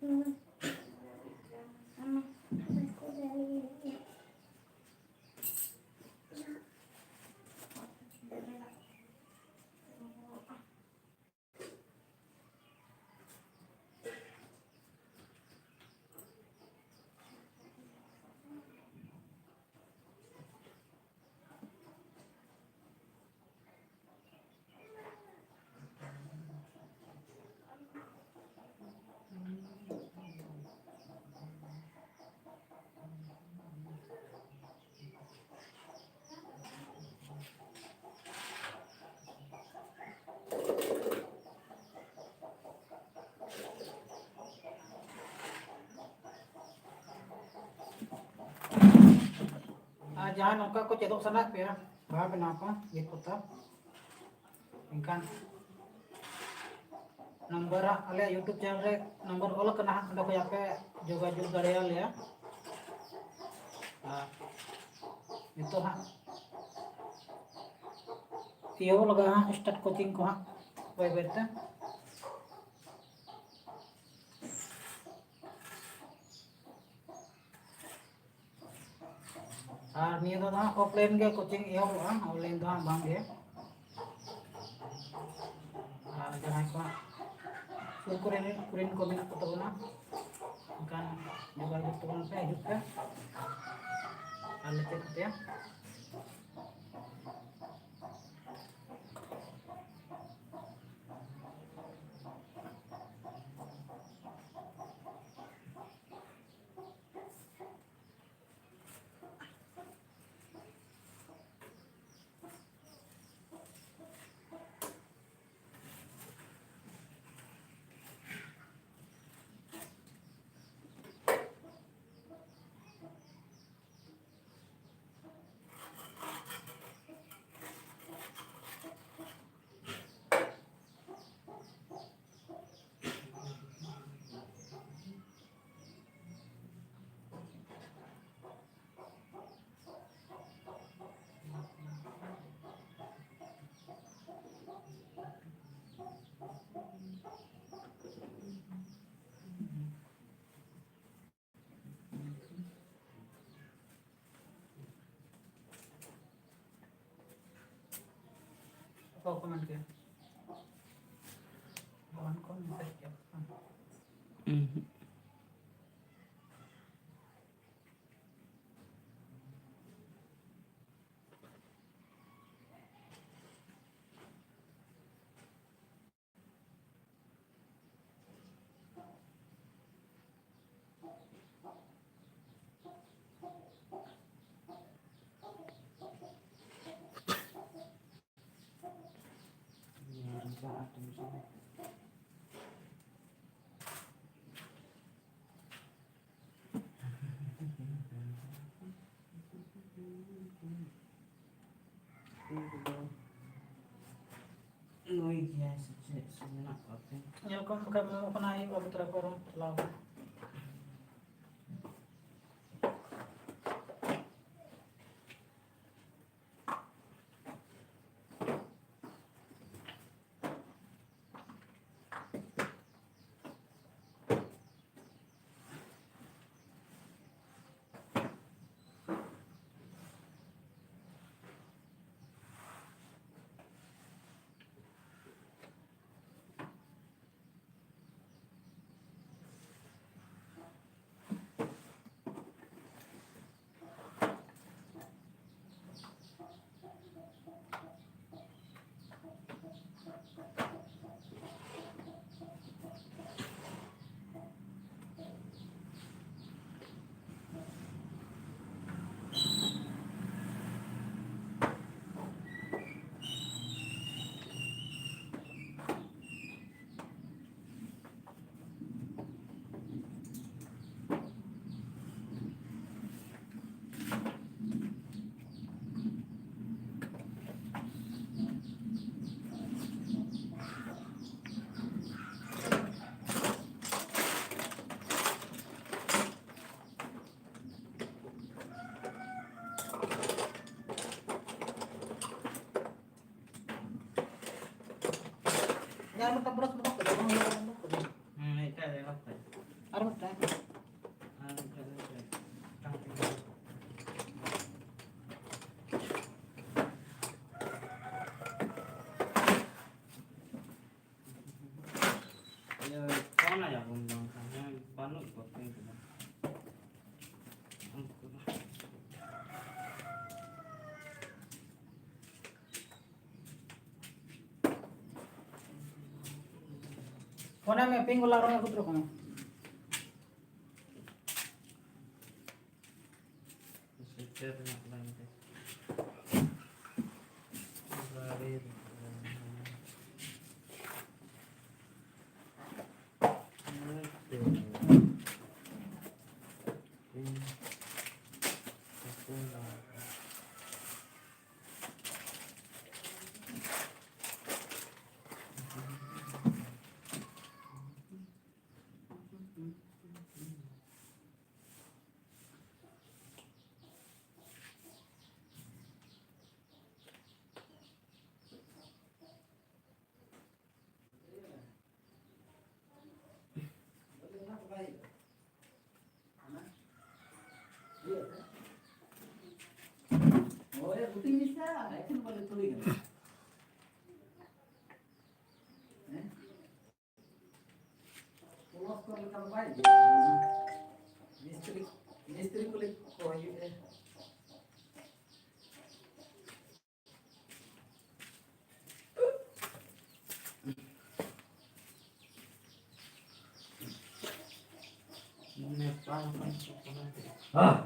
ᱦᱩᱸ᱾ ᱡᱟᱦᱟᱸᱭ ᱱᱚᱝᱠᱟ ᱠᱚ ᱪᱮᱫᱚᱜ ᱥᱟᱱᱟᱭᱮᱫ ᱯᱮᱭᱟ ᱵᱟᱦᱟ ᱵᱮᱱᱟᱣ ᱠᱚ, ᱜᱤᱯ ᱠᱚᱛᱟ, ᱮᱱᱠᱷᱟᱱ ᱱᱚᱢᱵᱚᱨ ᱦᱟᱸᱜ ᱟᱞᱮᱭᱟᱜ YouTube ᱪᱮᱱᱮᱞ ᱨᱮ ᱱᱚᱢᱵᱚᱨ ᱚᱞ ᱟᱠᱟᱱᱟ ᱦᱟᱸᱜ, ᱚᱸᱰᱮ ᱠᱷᱚᱱ ᱟᱯᱮ ᱡᱳᱜᱟᱡᱳᱜᱽ ᱫᱟᱲᱮᱭᱟᱞᱮᱭᱟ᱾ ᱟᱨ ᱱᱤᱛᱚᱜ ᱦᱟᱸᱜ ᱮᱦᱚᱵ ᱞᱟᱜᱟᱜᱼᱟ ᱦᱟᱸᱜ ᱥᱴᱟᱨᱴ ᱠᱳᱪᱤᱝ ᱠᱚ ᱦᱟᱸᱜ ᱵᱟᱹᱭ ᱵᱟᱹᱭ ᱛᱮ᱾ ᱟᱨ ᱱᱤᱭᱟᱹ ᱫᱚ ᱦᱟᱸᱜ ᱚᱯᱷᱞᱟᱭᱤᱱ ᱜᱮ ᱠᱳᱪᱤᱝ ᱮᱦᱚᱵᱚᱜᱼᱟ, ᱚᱱᱞᱟᱭᱤᱱ ᱫᱚ ᱦᱟᱸᱜ ᱵᱟᱝ ᱜᱮ᱾ ᱟᱨ ᱡᱟᱦᱟᱸᱭ ᱠᱚ ᱦᱟᱸᱜ ᱥᱩᱨ ᱠᱚᱨᱮ ᱠᱩᱲᱤᱱ ᱠᱚ ᱢᱮᱱᱟᱜ ᱠᱚ ᱛᱟᱵᱚᱱᱟ, ᱮᱱᱠᱷᱟᱱ ᱡᱳᱜᱟᱡᱳᱜᱽ ᱛᱟᱵᱚᱱ ᱯᱮ, ᱦᱤᱡᱩᱜ ᱯᱮ, ᱟᱨ ᱞᱮ ᱪᱮᱫ ᱟᱯᱮᱭᱟ᱾ ᱚᱠᱚᱭ ᱠᱚ ᱢᱮᱱ ᱠᱮᱭᱟ? ᱵᱟᱝ ᱠᱚ ᱢᱮᱥᱮᱡᱽ ᱠᱮᱭᱟ᱾ ᱩᱸᱦᱩᱸ᱾ ᱢᱮᱱᱟᱜ ᱠᱚᱣᱟ ᱯᱮ? ᱧᱮᱞ ᱠᱚᱢ ᱵᱟᱠᱷᱟᱡ ᱢᱮᱱᱚᱜ ᱠᱟᱱᱟ, ᱟᱭᱩᱵ ᱟᱹᱜᱩ ᱛᱚᱨᱟ ᱠᱚ ᱟᱨᱦᱚᱸ ᱪᱟᱞᱟᱣ ᱠᱟᱱᱟ᱾ ᱟᱨ ᱢᱤᱫᱴᱟᱝ ᱵᱨᱟᱥ ᱵᱟᱹᱱᱩᱜ ᱛᱟᱵᱚᱱᱟ, ᱚᱱᱟ ᱵᱨᱟᱥ ᱵᱟᱹᱱᱩᱜ ᱛᱟᱵᱚᱱᱟ᱾ ᱦᱩᱸ, ᱮᱴᱟᱜ ᱨᱮ ᱵᱟᱝ ᱛᱟᱦᱮᱸ᱾ ᱟᱨ ᱢᱤᱫᱴᱟᱝ᱾ ᱟᱨ ᱢᱤᱫᱴᱟᱝ ᱫᱚ ᱪᱮᱫ? ᱤᱭᱟᱹ, ᱯᱷᱳᱱ ᱟᱭᱟ ᱵᱚᱱ ᱵᱟᱝᱠᱷᱟᱱ, ᱦᱮᱸ, ᱵᱟᱹᱱᱩᱜ ᱠᱚ ᱛᱤᱧ ᱠᱟᱱᱟ᱾ ᱩᱱᱠᱩ ᱫᱚ᱾ ᱯᱷᱳᱱ ᱟᱭ ᱢᱮ, ᱯᱤᱝ ᱜᱚᱞᱟ ᱨᱚᱝ ᱟᱹᱜᱩ ᱛᱚᱨᱟ ᱠᱟᱜ ᱢᱮ᱾ ᱥᱮᱴᱮᱨ ᱨᱮᱱᱟᱜ ᱞᱟᱭᱤᱱ ᱨᱮ᱾ ᱜᱟᱹᱲᱤ ᱨᱮ᱾ ᱦᱳᱭ, ᱨᱩᱴᱤ ᱢᱮᱥᱟ, ᱮᱠᱷᱮᱱ ᱵᱚᱞᱮ ᱛᱷᱚᱲᱤ ᱠᱟᱱᱟ᱾ ᱦᱮᱸ? ᱯᱞᱟᱥᱴᱟᱨ ᱞᱮᱠᱟ ᱫᱚ ᱵᱟᱭ ᱤᱭᱟᱹᱜᱼᱟ᱾ ᱢᱤᱥᱛᱨᱤ, ᱢᱤᱥᱛᱨᱤ ᱠᱚ ᱞᱟᱹᱜᱤᱫ ᱠᱚ ᱦᱩᱭᱩᱜᱼᱟ᱾ ᱢᱚᱱᱮ ᱯᱟᱞ ᱯᱟᱞ ᱠᱚ ᱠᱚᱨᱟᱣ ᱠᱮᱫᱟ᱾ ᱦᱮᱸ᱾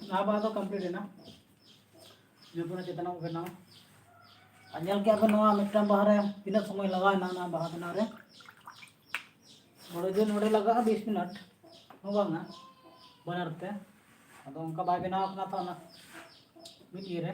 ᱱᱚᱣᱟ ᱵᱟᱦᱟ ᱫᱚ complete ᱮᱱᱟ᱾ ᱡᱚᱛᱚ ᱪᱮᱛᱟᱱ ᱵᱚ ᱵᱮᱱᱟᱣᱟ᱾ ᱟᱨ ᱧᱮᱞ ᱠᱮᱜᱼᱟ ᱵᱚ ᱱᱚᱣᱟ ᱢᱤᱫᱴᱟᱝ ᱵᱟᱦᱟ ᱨᱮ ᱛᱤᱱᱟᱹᱜ ᱥᱚᱢᱚᱭ ᱞᱟᱜᱟᱣ ᱮᱱᱟ ᱱᱚᱣᱟ ᱵᱟᱦᱟ ᱵᱮᱱᱟᱣ ᱨᱮ᱾ ᱱᱚᱰᱮ ᱡᱮ ᱱᱚᱰᱮ ᱞᱟᱜᱟᱜᱼᱟ ᱵᱤᱥ ᱢᱤᱱᱤᱴ ᱦᱚᱸ ᱵᱟᱝᱟ ᱵᱟᱱᱟᱨ ᱛᱮ᱾ ᱟᱫᱚ ᱚᱱᱠᱟ ᱵᱟᱭ ᱵᱮᱱᱟᱣ ᱠᱟᱱᱟ ᱛᱚ ᱚᱱᱟ ᱢᱤᱫ ᱤᱭᱟᱹ ᱨᱮ᱾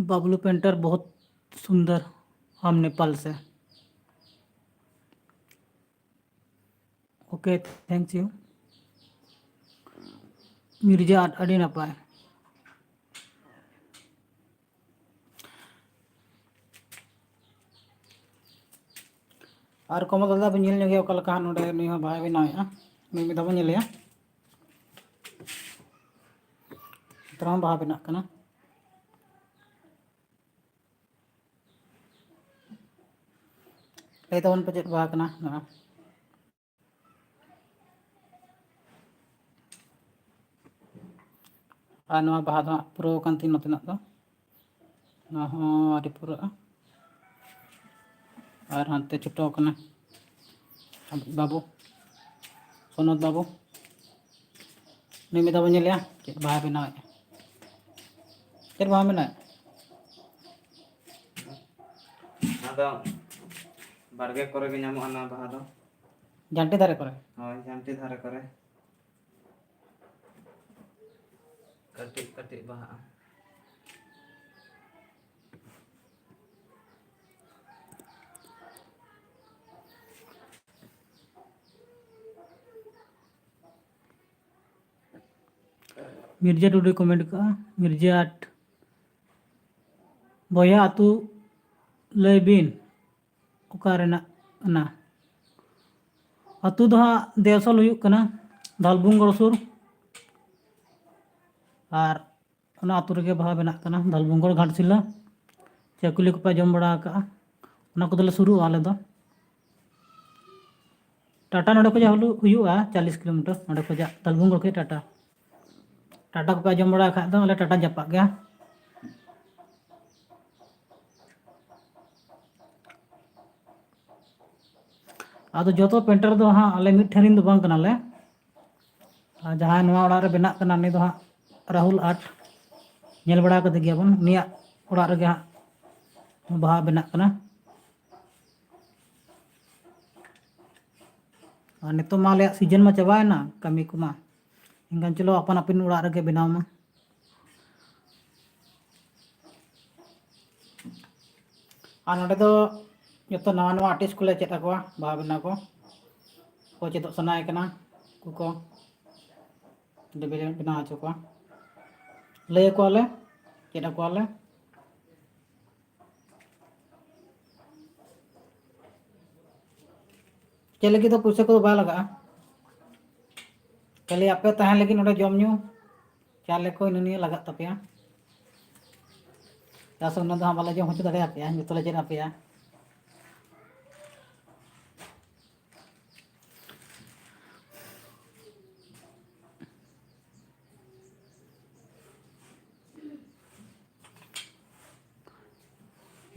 बबलू पेंटर, बहुत सुंदर, हम नेपाल से। Okay, thanks you. Mirza art, ᱟᱹᱰᱤ ᱱᱟᱯᱟᱭ᱾ ᱟᱨ ᱠᱚᱢᱚᱞ ᱫᱟᱫᱟ ᱵᱚᱱ ᱧᱮᱞ ᱧᱚᱜᱮᱭᱟ ᱚᱠᱟ ᱞᱮᱠᱟ ᱦᱟᱸᱜ ᱱᱚᱰᱮ ᱱᱩᱭ ᱦᱚᱸ ᱵᱟᱦᱟᱭ ᱵᱮᱱᱟᱣᱮᱫᱼᱟ᱾ ᱢᱤᱫ ᱢᱤᱫ ᱫᱷᱟᱣ ᱵᱚᱱ ᱧᱮᱞᱮᱭᱟ᱾ ᱱᱮᱛᱟᱨ ᱦᱚᱸ ᱵᱟᱦᱟ ᱵᱮᱱᱟᱜ ᱠᱟᱱᱟ᱾ ᱞᱟᱹᱭ ᱛᱟᱵᱚᱱ ᱯᱮ ᱪᱮᱫ ᱵᱟᱦᱟ ᱠᱟᱱᱟ ᱱᱚᱣᱟ᱾ ᱟᱨ ᱱᱚᱣᱟ ᱵᱟᱦᱟ ᱫᱚ ᱦᱟᱸᱜ ᱯᱩᱨᱟᱹᱣ ᱟᱠᱟᱱ ᱛᱤᱧ ᱱᱚᱛᱮᱱᱟᱜ ᱫᱚ᱾ ᱱᱚᱣᱟ ᱦᱚᱸ ᱟᱹᱣᱨᱤ ᱯᱩᱨᱟᱹᱜᱼᱟ᱾ ᱟᱨ ᱦᱟᱱᱛᱮ ᱪᱷᱩᱴᱟᱹᱣ ᱠᱟᱱᱟ ᱵᱟᱹᱵᱩ, ᱥᱚᱱᱚᱛ ᱵᱟᱹᱵᱩ᱾ ᱱᱩᱭ ᱢᱤᱫ ᱫᱷᱟᱣ ᱵᱚᱱ ᱧᱮᱞᱮᱭᱟ ᱪᱮᱫ ᱵᱟᱦᱟ ᱵᱮᱱᱟᱣᱮᱫᱼᱟ᱾ ᱪᱮᱫ ᱵᱟᱦᱟ ᱢᱮᱱᱟᱜᱼᱟ? ᱟᱫᱚ ᱵᱟᱲᱜᱮ ᱠᱚᱨᱮ ᱜᱮ ᱧᱟᱢᱚᱜᱼᱟ ᱱᱚᱣᱟ ᱵᱟᱦᱟ ᱫᱚ᱾ ᱡᱷᱟᱱᱴᱤ ᱫᱷᱟᱨᱮ ᱠᱚᱨᱮ? ᱦᱳᱭ, ᱡᱷᱟᱱᱴᱤ ᱫᱷᱟᱨᱮ ᱠᱚᱨᱮ᱾ ᱠᱟᱹᱴᱤᱡ ᱠᱟᱹᱴᱤᱡ ᱵᱟᱦᱟᱜᱼᱟ᱾ ᱢᱤᱨᱡᱟ ᱴᱩᱰᱩᱭ ᱠᱚᱢᱮᱱᱴ ᱠᱟᱜᱼᱟ, ᱢᱤᱨᱡᱟ ᱟᱨᱴ᱾ ᱵᱚᱭᱦᱟ ᱟᱹᱛᱩ ᱞᱟᱹᱭ ᱵᱤᱱ, ᱚᱠᱟ ᱨᱮᱱᱟᱜ ᱠᱟᱱᱟ? ᱟᱹᱛᱩ ᱫᱚ ᱦᱟᱸᱜ ᱫᱮᱣᱥᱚᱞ ᱦᱩᱭᱩᱜ ᱠᱟᱱᱟ, ᱫᱷᱟᱞᱵᱷᱩᱢᱜᱚᱲ ᱥᱩᱨ᱾ ᱟᱨ ᱚᱱᱟ ᱟᱹᱛᱩ ᱨᱮᱜᱮ ᱵᱟᱦᱟ ᱵᱮᱱᱟᱜ ᱠᱟᱱᱟ, ᱫᱷᱟᱞᱵᱷᱩᱢᱜᱚᱲ, ᱜᱷᱟᱴᱥᱤᱞᱟᱹ᱾ ᱪᱟᱹᱠᱩᱞᱤ ᱠᱚᱯᱮ ᱡᱚᱢ ᱵᱟᱲᱟ ᱟᱠᱟᱜᱼᱟ? ᱚᱱᱟ ᱠᱚᱫᱚᱞᱮ ᱥᱩᱨᱩᱜᱼᱟ ᱟᱞᱮ ᱫᱚ᱾ ᱴᱟᱴᱟ ᱱᱚᱰᱮ ᱠᱷᱚᱡᱟᱜ ᱦᱩᱞᱩ-, ᱦᱩᱭᱩᱜᱼᱟ ᱪᱟᱞᱤᱥ ᱠᱤᱞᱳᱢᱤᱴᱟᱨ, ᱱᱚᱰᱮ ᱠᱷᱚᱡᱟᱜ, ᱫᱷᱟᱞᱵᱷᱩᱢᱜᱚᱲ ᱠᱷᱚᱡ ᱴᱟᱴᱟ᱾ ᱴᱟᱴᱟ ᱠᱚᱯᱮ ᱟᱸᱡᱚᱢ ᱵᱟᱲᱟ ᱟᱠᱟᱫ ᱫᱚ, ᱟᱞᱮ ᱴᱟᱴᱟ ᱡᱟᱯᱟᱜ ᱜᱮᱭᱟ᱾ ᱟᱫᱚ ᱡᱚᱛᱚ ᱯᱮᱱᱴᱟᱨ ᱫᱚ ᱦᱟᱸᱜ ᱟᱞᱮ ᱢᱤᱫ ᱴᱷᱮᱱ ᱨᱮᱱ ᱫᱚ ᱵᱟᱝ ᱠᱟᱱᱟᱞᱮ᱾ ᱟᱨ ᱡᱟᱦᱟᱸᱭ ᱱᱚᱣᱟ ᱚᱲᱟᱜ ᱨᱮ ᱵᱮᱱᱟᱜ ᱠᱟᱱᱟ, ᱩᱱᱤ ᱫᱚ ᱦᱟᱸᱜ ᱨᱟᱦᱩᱞ ᱟᱨᱴ, ᱧᱮᱞ ᱵᱟᱲᱟ ᱠᱟᱫᱮ ᱜᱮᱭᱟᱵᱚᱱ, ᱩᱱᱤᱭᱟᱜ ᱚᱲᱟᱜ ᱨᱮᱜᱮ ᱦᱟᱸᱜ ᱵᱟᱦᱟ ᱵᱮᱱᱟᱜ ᱠᱟᱱᱟ᱾ ᱟᱨ ᱱᱤᱛᱚᱜ ᱢᱟ ᱟᱞᱮᱭᱟᱜ ᱥᱤᱡᱤᱱ ᱢᱟ ᱪᱟᱵᱟᱭᱮᱱᱟ, ᱠᱟᱹᱢᱤ ᱠᱚᱢᱟ᱾ ᱮᱱᱠᱷᱟᱱ ᱪᱚᱞᱚ ᱟᱯᱟᱱ ᱟᱹᱯᱤᱱ ᱚᱲᱟᱜ ᱨᱮᱜᱮ ᱵᱮᱱᱟᱣ ᱢᱟ᱾ ᱟᱨ ᱱᱚᱰᱮ ᱫᱚ ᱡᱚᱛᱚ ᱱᱟᱣᱟ ᱱᱟᱣᱟ ᱟᱨᱴᱤᱥᱴ ᱠᱚᱞᱮ ᱪᱮᱫ ᱟᱠᱚᱣᱟ, ᱵᱟᱦᱟ ᱵᱮᱱᱟᱣ ᱠᱚ᱾ ᱚᱠᱚᱭ ᱪᱮᱫᱚᱜ ᱥᱟᱱᱟᱭᱮ ᱠᱟᱱᱟ, ᱩᱱᱠᱩ ᱠᱚ ᱚᱸᱰᱮ ᱵᱮᱱᱟᱣ ᱦᱚᱪᱚ ᱠᱚᱣᱟ᱾ ᱞᱟᱹᱭ ᱟᱠᱚᱣᱟᱞᱮ, ᱪᱮᱫ ᱟᱠᱚᱣᱟᱞᱮ᱾ ᱪᱮᱫ ᱞᱟᱹᱜᱤᱫ ᱫᱚ ᱯᱩᱭᱥᱟᱹ ᱠᱚᱫᱚ ᱵᱟᱭ ᱞᱟᱜᱟᱜᱼᱟ, ᱠᱷᱟᱹᱞᱤ ᱟᱯᱮ ᱛᱟᱦᱮᱱ ᱞᱟᱹᱜᱤᱫ ᱱᱚᱰᱮ ᱡᱚᱢ ᱧᱩ, ᱪᱟᱣᱞᱮ ᱠᱚ ᱤᱱᱟᱹ ᱱᱤᱭᱟᱹ ᱞᱟᱜᱟᱜ ᱛᱟᱯᱮᱭᱟ᱾ ᱪᱮᱫᱟᱜ ᱥᱮ ᱩᱱᱟᱹᱜ ᱫᱚ ᱦᱟᱸᱜ ᱵᱟᱞᱮ ᱡᱚᱢ ᱦᱚᱪᱚ ᱫᱟᱲᱮᱭᱟᱯᱮᱭᱟ, ᱡᱚᱛᱚ ᱞᱮ ᱪᱮᱫ ᱟᱯᱮᱭᱟ᱾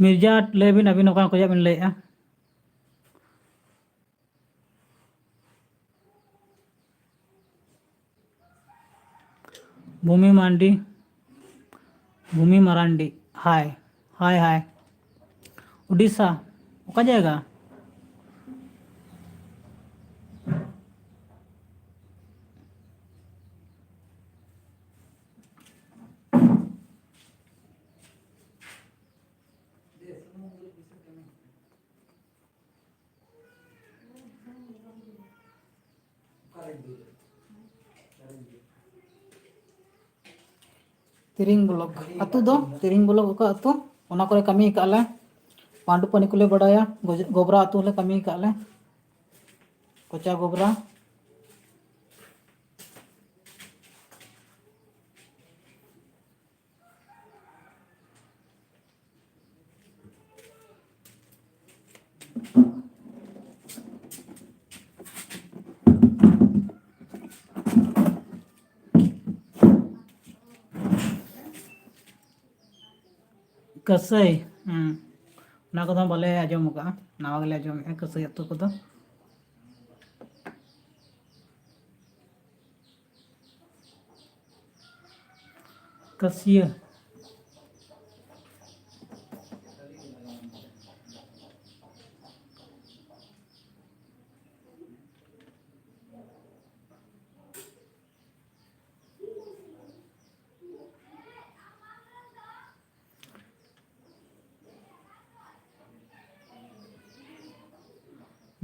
ᱢᱤᱨᱡᱟ, ᱞᱟᱹᱭ ᱵᱤᱱ, ᱟᱹᱵᱤᱱ ᱚᱠᱟ ᱠᱷᱚᱱᱟᱜ ᱵᱤᱱ ᱞᱟᱹᱭᱮᱫᱼᱟ? ᱵᱷᱩᱢᱤ ᱢᱟᱱᱰᱤ, ᱵᱷᱩᱢᱤ ᱢᱟᱨᱟᱱᱰᱤ, ᱦᱟᱭ, ᱦᱟᱭ, ᱦᱟᱭ᱾ ᱩᱰᱤᱥᱟ, ᱚᱠᱟ ᱡᱟᱭᱜᱟ? ᱛᱤᱨᱤᱝ ᱵᱞᱚᱠ ᱟᱹᱛᱩ ᱫᱚ, ᱛᱤᱨᱤᱝ ᱵᱞᱚᱠ ᱚᱠᱟ ᱟᱹᱛᱩ? ᱚᱱᱟ ᱠᱚᱨᱮ ᱠᱟᱹᱢᱤ ᱟᱠᱟᱫ ᱞᱮ᱾ ᱯᱟᱱᱰᱩ ᱯᱟᱹᱱᱤ ᱠᱚᱞᱮ ᱵᱟᱰᱟᱭᱟ, ᱜᱚᱡ-, ᱜᱚᱵᱨᱟ ᱟᱹᱛᱩ ᱦᱚᱸᱞᱮ ᱠᱟᱹᱢᱤ ᱟᱠᱟᱫ ᱞᱮ᱾ ᱠᱚᱪᱟ ᱜᱚᱵᱨᱟ᱾ ᱠᱟᱹᱥᱟᱹᱭ, ᱦᱩᱸ᱾ ᱚᱱᱟ ᱠᱚᱫᱚ ᱵᱟᱞᱮ ᱟᱸᱡᱚᱢ ᱟᱠᱟᱫᱼᱟ, ᱱᱟᱣᱟ ᱜᱮᱞᱮ ᱟᱸᱡᱚᱢᱮᱫᱼᱟ ᱠᱟᱹᱥᱟᱹᱭ ᱟᱹᱛᱩ ᱠᱚᱫᱚ᱾ ᱠᱟᱹᱥᱭᱟᱹ᱾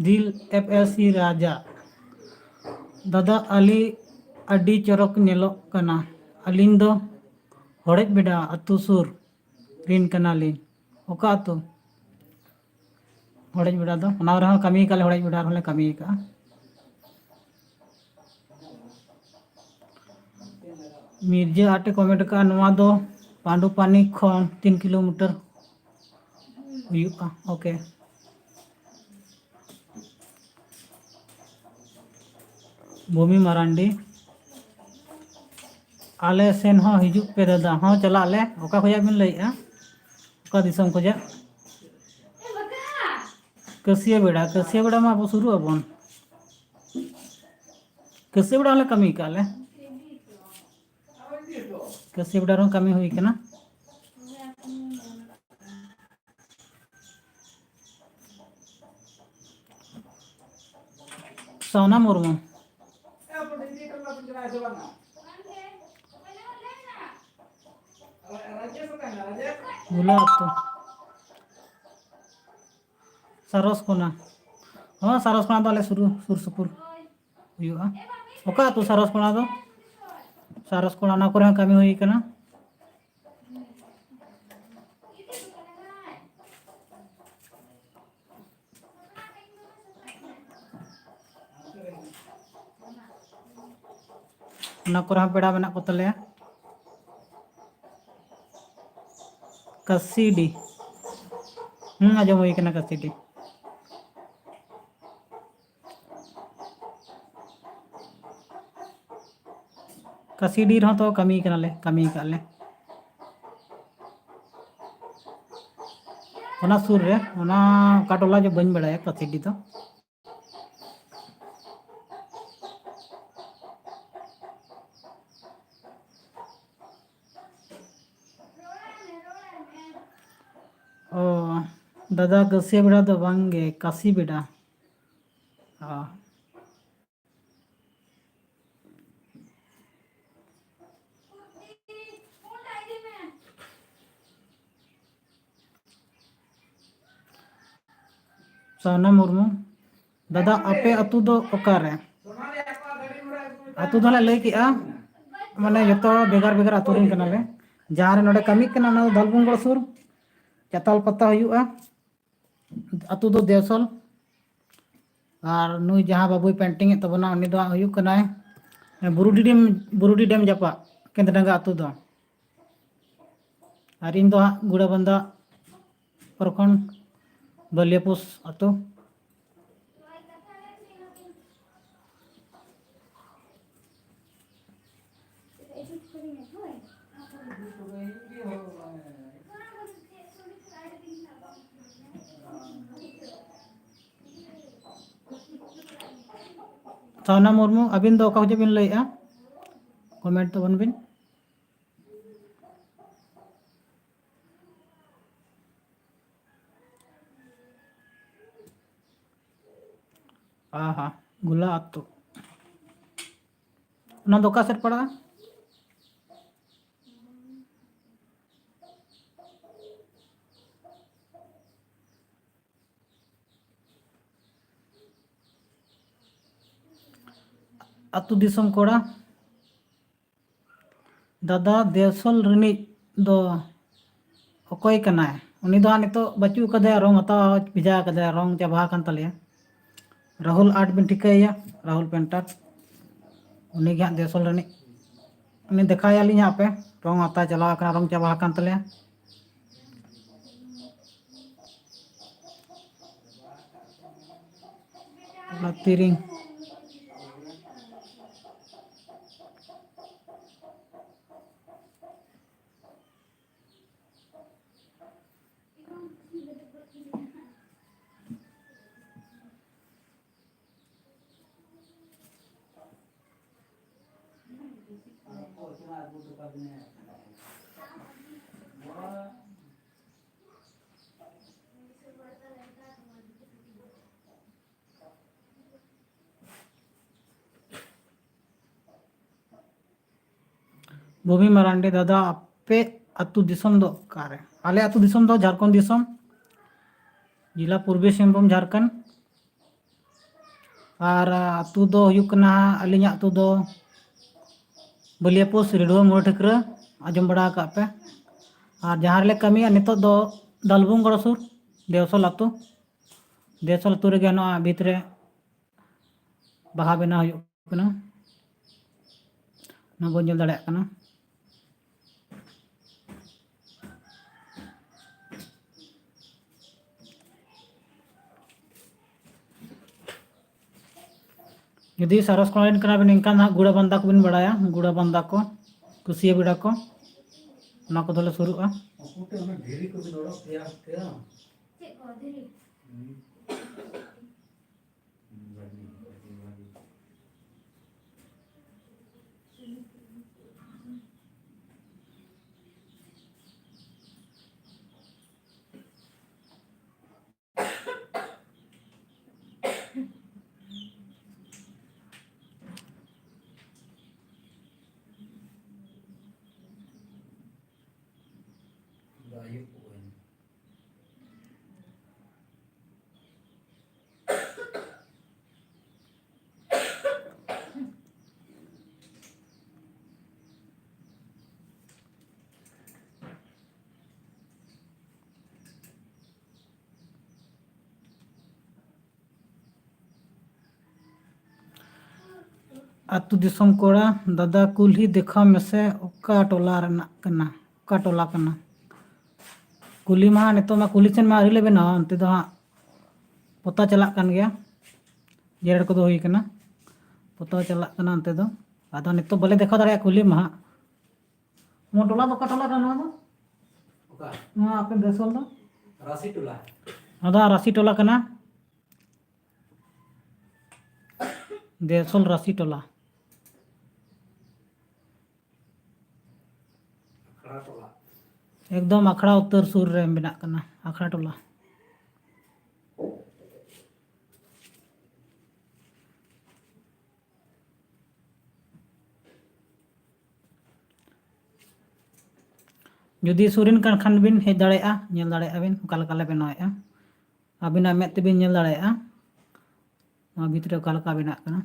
ᱫᱤᱞ ᱮᱯᱷ ᱮᱥ ᱥᱤ ᱨᱟᱡᱟ᱾ ᱫᱟᱫᱟ, ᱟᱞᱮ ᱟᱹᱰᱤ ᱪᱚᱨᱚᱠ ᱧᱮᱞᱚᱜ ᱠᱟᱱᱟ᱾ ᱟᱹᱞᱤᱧ ᱫᱚ ᱦᱚᱲᱮᱡ ᱵᱮᱰᱟ ᱟᱹᱛᱩ ᱥᱩᱨ ᱨᱤᱱ ᱠᱟᱱᱟᱞᱤᱧ᱾ ᱚᱠᱟ ᱟᱹᱛᱩ? ᱦᱚᱲᱮᱡ ᱵᱮᱰᱟ ᱫᱚ, ᱚᱱᱟ ᱨᱮᱦᱚᱸ ᱠᱟᱹᱢᱤ ᱠᱟᱜ ᱞᱮ, ᱦᱚᱲᱮᱡ ᱵᱮᱰᱟ ᱨᱮᱦᱚᱸ ᱞᱮ ᱠᱟᱹᱢᱤ ᱠᱟᱜᱼᱟ᱾ ᱢᱤᱨᱡᱟᱹ ᱟᱴ ᱮ ᱠᱚᱢᱮᱱᱴ ᱟᱠᱟᱫᱼᱟ, ᱱᱚᱣᱟ ᱫᱚ ᱯᱟᱱᱰᱩᱯᱟᱱᱤ ᱠᱷᱚᱱ ᱛᱤᱱ ᱠᱤᱞᱳᱢᱤᱴᱟᱨ ᱦᱩᱭᱩᱜᱼᱟ᱾ ᱳᱠᱮ᱾ ᱵᱷᱩᱢᱤ ᱢᱟᱨᱟᱱᱰᱤ, ᱟᱞᱮ ᱥᱮᱱ ᱦᱚᱸ ᱦᱤᱡᱩᱜ ᱯᱮ ᱫᱟᱫᱟ᱾ ᱦᱚᱸ, ᱪᱟᱞᱟᱜ ᱟᱞᱮ᱾ ᱚᱠᱟ ᱠᱷᱚᱱᱟᱜ ᱵᱤᱱ ᱞᱟᱹᱭᱮᱫᱼᱟ? ᱚᱠᱟ ᱫᱤᱥᱚᱢ ᱠᱷᱚᱱᱟᱜ? ᱠᱟᱹᱥᱤᱭᱟᱹ ᱵᱮᱲᱟ, ᱠᱟᱹᱥᱤᱭᱟᱹ ᱵᱮᱲᱟ ᱢᱟ ᱟᱵᱚ ᱥᱩᱨᱩᱜ ᱟᱵᱚᱱ᱾ ᱠᱟᱹᱥᱤᱭᱟᱹ ᱵᱮᱲᱟ ᱦᱚᱸᱞᱮ ᱠᱟᱹᱢᱤ ᱠᱟᱜᱼᱟ ᱞᱮ᱾ ᱠᱟᱹᱥᱤᱭᱟᱹ ᱵᱮᱲᱟ ᱨᱮᱦᱚᱸ ᱠᱟᱹᱢᱤ ᱦᱩᱭ ᱠᱟᱱᱟ᱾ ᱥᱳᱱᱟ ᱢᱩᱨᱢᱩ᱾ ᱵᱷᱩᱞᱟᱹ ᱟᱹᱛᱩ᱾ ᱥᱟᱨᱚᱥᱠᱳᱱᱟ᱾ ᱦᱚᱸ, ᱥᱟᱨᱚᱥᱠᱳᱱᱟ ᱫᱚ ᱟᱞᱮ ᱥᱩᱨ, ᱥᱩᱨ ᱥᱩᱯᱩᱨ ᱦᱩᱭᱩᱜᱼᱟ᱾ ᱚᱠᱟ ᱟᱹᱛᱩ ᱥᱟᱨᱚᱥᱠᱳᱱᱟ ᱫᱚ? ᱥᱟᱨᱚᱥᱠᱳᱱᱟ, ᱚᱱᱟ ᱠᱚᱨᱮ ᱦᱚᱸ ᱠᱟᱹᱢᱤ ᱦᱩᱭ ᱠᱟᱱᱟ᱾ ᱚᱱᱟ ᱠᱚᱨᱮ ᱦᱚᱸ ᱯᱮᱲᱟ ᱢᱮᱱᱟᱜ ᱠᱚ ᱛᱟᱞᱮᱭᱟ᱾ ᱠᱟᱥᱤᱰᱤ᱾ ᱦᱩᱸ, ᱟᱸᱡᱚᱢ ᱦᱩᱭ ᱠᱟᱱᱟ ᱠᱟᱥᱤᱰᱤ᱾ ᱠᱟᱥᱤᱰᱤ ᱨᱮᱦᱚᱸ ᱛᱚ ᱠᱟᱹᱢᱤ ᱠᱟᱱᱟᱞᱮ, ᱠᱟᱹᱢᱤ ᱠᱟᱜ ᱞᱮ᱾ ᱚᱱᱟ ᱥᱩᱨ ᱨᱮ, ᱚᱱᱟ ᱚᱠᱟ ᱴᱚᱞᱟ ᱡᱮ ᱵᱟᱹᱧ ᱵᱟᱲᱟᱭᱟ ᱠᱟᱥᱤᱰᱤ ᱫᱚ᱾ ᱚ, ᱫᱟᱫᱟ, ᱠᱟᱹᱥᱤ ᱵᱮᱰᱟ ᱫᱚ ᱵᱟᱝ ᱜᱮ, ᱠᱟᱥᱤ ᱵᱮᱰᱟ᱾ ᱚ᱾ ᱥᱟᱣᱱᱟ ᱢᱩᱨᱢᱩ, ᱫᱟᱫᱟ, ᱟᱯᱮ ᱟᱹᱛᱩ ᱫᱚ ᱚᱠᱟᱨᱮ? ᱟᱹᱛᱩ ᱫᱚᱞᱮ ᱞᱟᱹᱭ ᱠᱮᱜᱼᱟ, ᱢᱟᱱᱮ ᱡᱚᱛᱚ ᱵᱷᱮᱜᱟᱨ ᱵᱷᱮᱜᱟᱨ ᱟᱹᱛᱩ ᱨᱮᱱ ᱠᱟᱱᱟᱞᱮ᱾ ᱡᱟᱦᱟᱸ ᱨᱮ ᱱᱚᱰᱮ ᱠᱟᱹᱢᱤᱜ ᱠᱟᱱᱟ, ᱚᱱᱟ ᱫᱚ ᱫᱷᱚᱞᱵᱷᱩᱢᱜᱚᱲ ᱥᱩᱨ, ᱪᱟᱛᱟᱞ ᱯᱟᱛᱟ ᱦᱩᱭᱩᱜᱼᱟ᱾ ᱟᱹᱛᱩ ᱫᱚ ᱫᱮᱣᱥᱚᱞ᱾ ᱟᱨ ᱱᱩᱭ ᱡᱟᱦᱟᱸ ᱵᱟᱹᱵᱩᱭ painting ᱮᱫ ᱛᱟᱵᱚᱱᱟ, ᱩᱱᱤ ᱫᱚ ᱦᱟᱸᱜ ᱦᱩᱭᱩᱜ ᱠᱟᱱᱟᱭ ᱵᱩᱨᱩᱰᱤ ᱰᱮᱢ, ᱵᱩᱨᱩᱰᱤ ᱰᱮᱢ ᱡᱟᱯᱟᱜ ᱠᱮᱸᱫᱰᱟᱸᱜᱟ ᱟᱹᱛᱩ ᱫᱚ᱾ ᱟᱨ ᱤᱧ ᱫᱚ ᱦᱟᱸᱜ ᱜᱩᱲᱟᱵᱟᱱᱫᱟ ᱯᱨᱚᱠᱷᱚᱸᱰ, ᱵᱟᱹᱞᱤᱭᱟᱯᱩᱥ ᱟᱹᱛᱩ᱾ ᱥᱟᱣᱱᱟ ᱢᱩᱨᱢᱩ, ᱟᱹᱵᱤᱱ ᱫᱚ ᱚᱠᱟ ᱠᱷᱚᱱ ᱵᱤᱱ ᱞᱟᱹᱭᱮᱫᱼᱟ? Comment ᱛᱟᱵᱚᱱ ᱵᱤᱱ᱾ ᱟᱦᱟ, ᱜᱩᱞᱟ ᱟᱹᱛᱩ᱾ ᱚᱱᱟ ᱫᱚ ᱚᱠᱟ ᱥᱮᱫ ᱯᱟᱲᱟᱜᱼᱟ? ᱟᱹᱛᱩ ᱫᱤᱥᱚᱢ ᱠᱚᱲᱟ᱾ ᱫᱟᱫᱟ, ᱫᱮᱣᱥᱚᱞ ᱨᱤᱱᱤᱡ ᱫᱚ ᱚᱠᱚᱭ ᱠᱟᱱᱟᱭ? ᱩᱱᱤ ᱫᱚ ᱦᱟᱸᱜ ᱱᱤᱛᱚᱜ ᱵᱟᱹᱪᱩᱜ ᱟᱠᱟᱫᱮᱭᱟ, ᱨᱚᱝ ᱦᱟᱛᱟᱣ ᱵᱷᱮᱡᱟ ᱟᱠᱟᱫᱮᱭᱟ, ᱨᱚᱝ ᱪᱟᱵᱟ ᱟᱠᱟᱱ ᱛᱟᱞᱮᱭᱟ᱾ ᱨᱟᱦᱩᱞ ᱟᱨᱴ ᱵᱤᱱ ᱴᱷᱤᱠᱟᱹᱭᱮᱭᱟ, ᱨᱟᱦᱩᱞ ᱯᱮᱱᱴᱟᱨ, ᱩᱱᱤ ᱜᱮ ᱦᱟᱸᱜ ᱫᱮᱣᱥᱚᱞ ᱨᱤᱱᱤᱡ᱾ ᱩᱱᱤ ᱫᱮᱠᱷᱟᱭᱟᱞᱤᱧ ᱦᱟᱸᱜ ᱟᱯᱮ, ᱨᱚᱝ ᱦᱟᱛᱟᱣ ᱪᱟᱞᱟᱣ ᱟᱠᱟᱱᱟ, ᱨᱚᱝ ᱪᱟᱵᱟ ᱟᱠᱟᱱ ᱛᱟᱞᱮᱭᱟ᱾ ᱚᱱᱟ ᱛᱤᱨᱤᱝ᱾ ᱵᱷᱩᱢᱤ ᱢᱟᱨᱟᱱᱰᱤ, ᱫᱟᱫᱟ, ᱟᱯᱮ ᱟᱹᱛᱩ ᱫᱤᱥᱚᱢ ᱫᱚ ᱚᱠᱟᱨᱮ? ᱟᱞᱮ ᱟᱹᱛᱩ ᱫᱤᱥᱚᱢ ᱫᱚ ᱡᱷᱟᱲᱠᱷᱚᱸᱰ ᱫᱤᱥᱚᱢ, ᱡᱮᱞᱟ ᱯᱩᱨᱵᱤ ᱥᱤᱝᱵᱷᱩᱢ, ᱡᱷᱟᱲᱠᱷᱚᱸᱰ᱾ ᱟᱨ ᱟᱹᱛᱩ ᱫᱚ ᱦᱩᱭᱩᱜ ᱠᱟᱱᱟ, ᱟᱹᱞᱤᱧᱟᱜ ᱟᱹᱛᱩ ᱫᱚ ᱵᱟᱹᱞᱤᱭᱟᱹᱯᱳᱥ, ᱨᱤᱰᱷᱩᱣᱟᱹ ᱢᱩᱲᱟᱹ ᱴᱷᱟᱹᱠᱨᱟᱹ, ᱟᱸᱡᱚᱢ ᱵᱟᱲᱟ ᱟᱠᱟᱫ ᱯᱮ᱾ ᱟᱨ ᱡᱟᱦᱟᱸ ᱨᱮᱞᱮ ᱠᱟᱹᱢᱤᱭᱟ ᱱᱤᱛᱚᱜ ᱫᱚ ᱫᱟᱞᱵᱩᱝ ᱜᱚᱲᱚ ᱥᱩᱨ, ᱫᱮᱣᱥᱚᱞ ᱟᱹᱛᱩ᱾ ᱫᱮᱣᱥᱚᱞ ᱟᱹᱛᱩ ᱨᱮᱜᱮ ᱱᱚᱣᱟ ᱵᱷᱤᱛ ᱨᱮ ᱵᱟᱦᱟ ᱵᱮᱱᱟᱣ ᱦᱩᱭᱩᱜ ᱠᱟᱱᱟ, ᱱᱚᱣᱟ ᱵᱚᱱ ᱧᱮᱞ ᱫᱟᱲᱮᱭᱟᱜ ᱠᱟᱱᱟ᱾ ᱡᱩᱫᱤ ᱥᱟᱨᱚᱥ ᱠᱚᱲᱟ ᱨᱮᱱ ᱠᱟᱱᱟ ᱵᱤᱱ, ᱮᱱᱠᱷᱟᱱ ᱦᱟᱸᱜ ᱜᱩᱲᱟ ᱵᱟᱱᱫᱟ ᱠᱚᱵᱤᱱ ᱵᱟᱲᱟᱭᱟ, ᱜᱩᱲᱟ ᱵᱟᱱᱫᱟ ᱠᱚ, ᱠᱩᱥᱤᱭᱟᱹ ᱵᱮᱲᱟ ᱠᱚ, ᱚᱱᱟ ᱠᱚᱫᱚ ᱞᱮ ᱥᱩᱨᱩᱜᱼᱟ᱾ ᱚᱠᱚᱭ ᱴᱷᱮᱱ ᱚᱱᱟ ᱫᱷᱤᱨᱤ ᱠᱚᱵᱤᱱ ᱚᱰᱚᱠ ᱠᱮᱭᱟ ᱚᱱᱛᱮ? ᱪᱮᱫ ᱠᱚ ᱫᱷᱤᱨᱤ? ᱦᱩᱸ᱾ ᱟᱹᱭᱩᱵ ᱠᱚᱜᱼᱟᱹᱧ᱾ ᱟᱹᱛᱩ ᱫᱤᱥᱚᱢ ᱠᱚᱲᱟ, ᱫᱟᱫᱟ ᱠᱩᱞᱦᱤ ᱫᱮᱠᱷᱟᱣ ᱢᱮᱥᱮ, ᱚᱠᱟ ᱴᱚᱞᱟ ᱨᱮᱱᱟᱜ ᱠᱟᱱᱟ, ᱚᱠᱟ ᱴᱚᱞᱟ ᱠᱟᱱᱟ? ᱠᱩᱞᱦᱤ ᱢᱟ ᱱᱤᱛᱚᱜ ᱢᱟ ᱠᱩᱞᱦᱤ ᱥᱮᱱ ᱢᱟ ᱟᱹᱣᱨᱤ ᱞᱮ ᱵᱮᱱᱟᱣᱟ, ᱚᱱᱛᱮ ᱫᱚ ᱦᱟᱸᱜ ᱯᱚᱛᱟᱣ ᱪᱟᱞᱟᱜ ᱠᱟᱱ ᱜᱮᱭᱟ, ᱡᱮᱨᱮᱲ ᱠᱚᱫᱚ ᱦᱩᱭ ᱠᱟᱱᱟ, ᱯᱚᱛᱟᱣ ᱪᱟᱞᱟᱜ ᱠᱟᱱᱟ ᱚᱱᱛᱮ ᱫᱚ᱾ ᱟᱫᱚ ᱱᱤᱛᱚᱜ ᱵᱟᱞᱮ ᱫᱮᱠᱷᱟᱣ ᱫᱟᱲᱮᱭᱟᱜᱼᱟ ᱠᱩᱞᱦᱤ ᱢᱟ ᱦᱟᱸᱜ᱾ ᱱᱚᱣᱟ ᱴᱚᱞᱟ ᱫᱚ ᱚᱠᱟ ᱴᱚᱞᱟ ᱠᱟᱱᱟ ᱱᱚᱣᱟ ᱫᱚ? ᱚᱠᱟ? ᱱᱚᱣᱟ ᱟᱯᱮ ᱫᱮᱣᱥᱚᱞ ᱫᱚ? ᱨᱟᱥᱤ ᱴᱚᱞᱟ᱾ ᱱᱚᱣᱟ ᱫᱚ ᱨᱟᱥᱤ ᱴᱚᱞᱟ ᱠᱟᱱᱟ᱾ ᱫᱮᱣᱥᱚᱞ ᱨᱟᱥᱤ ᱴᱚᱞᱟ᱾ ᱟᱠᱷᱲᱟ ᱴᱚᱞᱟ᱾ ᱮᱠᱫᱚᱢ ᱟᱠᱷᱲᱟ ᱩᱛᱟᱹᱨ ᱥᱩᱨ ᱨᱮ ᱢᱮᱱᱟᱜ ᱠᱟᱱᱟ, ᱟᱠᱷᱲᱟ ᱴᱚᱞᱟ᱾ ᱡᱩᱫᱤ ᱥᱩᱨ ᱨᱮᱱ ᱠᱟᱱ ᱠᱷᱟᱱ ᱵᱤᱱ ᱦᱮᱡ ᱫᱟᱲᱮᱭᱟᱜᱼᱟ, ᱧᱮᱞ ᱫᱟᱲᱮᱭᱟᱜᱼᱟ ᱵᱤᱱ ᱚᱠᱟ ᱞᱮᱠᱟ ᱞᱮ ᱵᱮᱱᱟᱣᱮᱫᱼᱟ, ᱟᱹᱵᱤᱱᱟᱜ ᱢᱮᱫ ᱛᱮᱵᱤᱱ ᱧᱮᱞ ᱫᱟᱲᱮᱭᱟᱜᱼᱟ᱾ ᱱᱚᱣᱟ ᱵᱷᱤᱛᱨᱤ ᱚᱠᱟ ᱞᱮᱠᱟ ᱵᱮᱱᱟᱜ ᱠᱟᱱᱟ᱾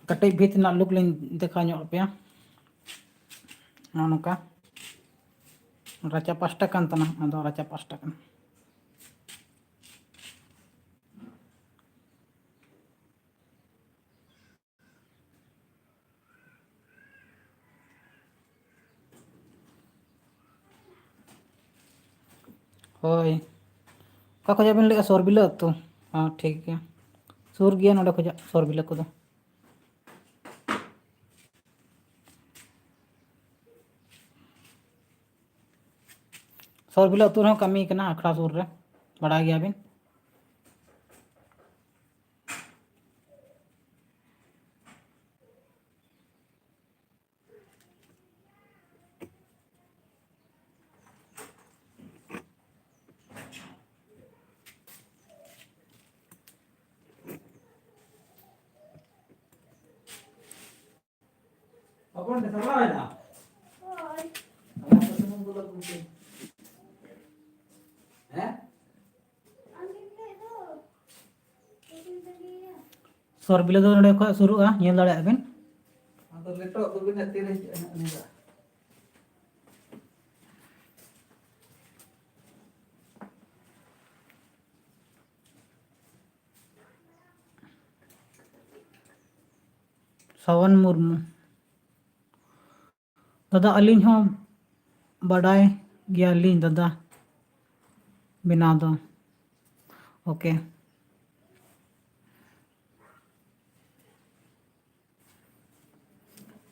ᱠᱟᱹᱴᱤᱡ ᱵᱷᱤᱛ ᱨᱮᱱᱟᱜ ᱞᱩᱠ ᱞᱤᱧ ᱫᱮᱠᱷᱟᱣ ᱧᱚᱜ ᱟᱯᱮᱭᱟ᱾ ᱱᱚᱜᱼᱚ ᱱᱚᱝᱠᱟ ᱨᱟᱪᱟ ᱯᱟᱥᱴᱟ ᱠᱟᱱ ᱛᱟᱦᱮᱱᱟ, ᱟᱫᱚ ᱨᱟᱪᱟ ᱯᱟᱥᱴᱟ ᱠᱟᱱᱟ᱾ ᱦᱳᱭ, ᱚᱠᱟ ᱠᱷᱚᱱᱟᱜ ᱵᱮᱱ ᱞᱟᱹᱭᱮᱫᱼᱟ? ᱥᱚᱨᱵᱤᱞᱟᱹ ᱟᱹᱛᱩ᱾ ᱦᱮᱸ, ᱴᱷᱤᱠ ᱜᱮᱭᱟ, ᱥᱩᱨ ᱜᱮᱭᱟ ᱱᱚᱰᱮ ᱠᱷᱚᱱᱟᱜ ᱥᱚᱨᱵᱤᱞᱟᱹ ᱠᱚᱫᱚ᱾ ᱥᱚᱨᱵᱤᱞᱟᱹ ᱟᱹᱛᱩ ᱨᱮᱦᱚᱸ ᱠᱟᱹᱢᱤ ᱠᱟᱱᱟ, ᱟᱠᱷᱲᱟ ᱥᱩᱨ ᱨᱮ, ᱵᱟᱲᱟᱭ ᱜᱮᱭᱟᱵᱤᱱ᱾ ᱦᱚᱯᱚᱱ ᱛᱮ ᱥᱟᱯᱲᱟᱣ ᱮᱱᱟ? ᱦᱳᱭ᱾ ᱟᱞᱮ ᱟᱯᱮ ᱥᱩᱢᱩᱝ ᱫᱚ ᱵᱟᱹᱜᱤ ᱯᱮ᱾ ᱦᱮᱸ? ᱥᱚᱨᱵᱤᱞᱟᱹ ᱫᱚ ᱱᱚᱰᱮ ᱠᱷᱚᱱ ᱥᱩᱨᱩᱜᱼᱟ, ᱧᱮᱞ ᱫᱟᱲᱮᱭᱟᱜᱼᱟ ᱵᱤᱱ᱾ ᱟᱫᱚ ᱞᱮᱴᱚᱜ ᱫᱚ ᱵᱤᱱ ᱛᱤᱨᱮ ᱦᱤᱡᱩᱜᱼᱟ ᱦᱟᱸᱜ ᱩᱱᱤ ᱫᱚ? ᱥᱟᱣᱚᱱ ᱢᱩᱨᱢᱩ᱾ ᱫᱟᱫᱟ, ᱟᱹᱞᱤᱧ ᱦᱚᱸ ᱵᱟᱰᱟᱭ ᱜᱮᱭᱟᱞᱤᱧ ᱫᱟᱫᱟ ᱵᱮᱱᱟᱣ ᱫᱚ᱾ ᱳᱠᱮ,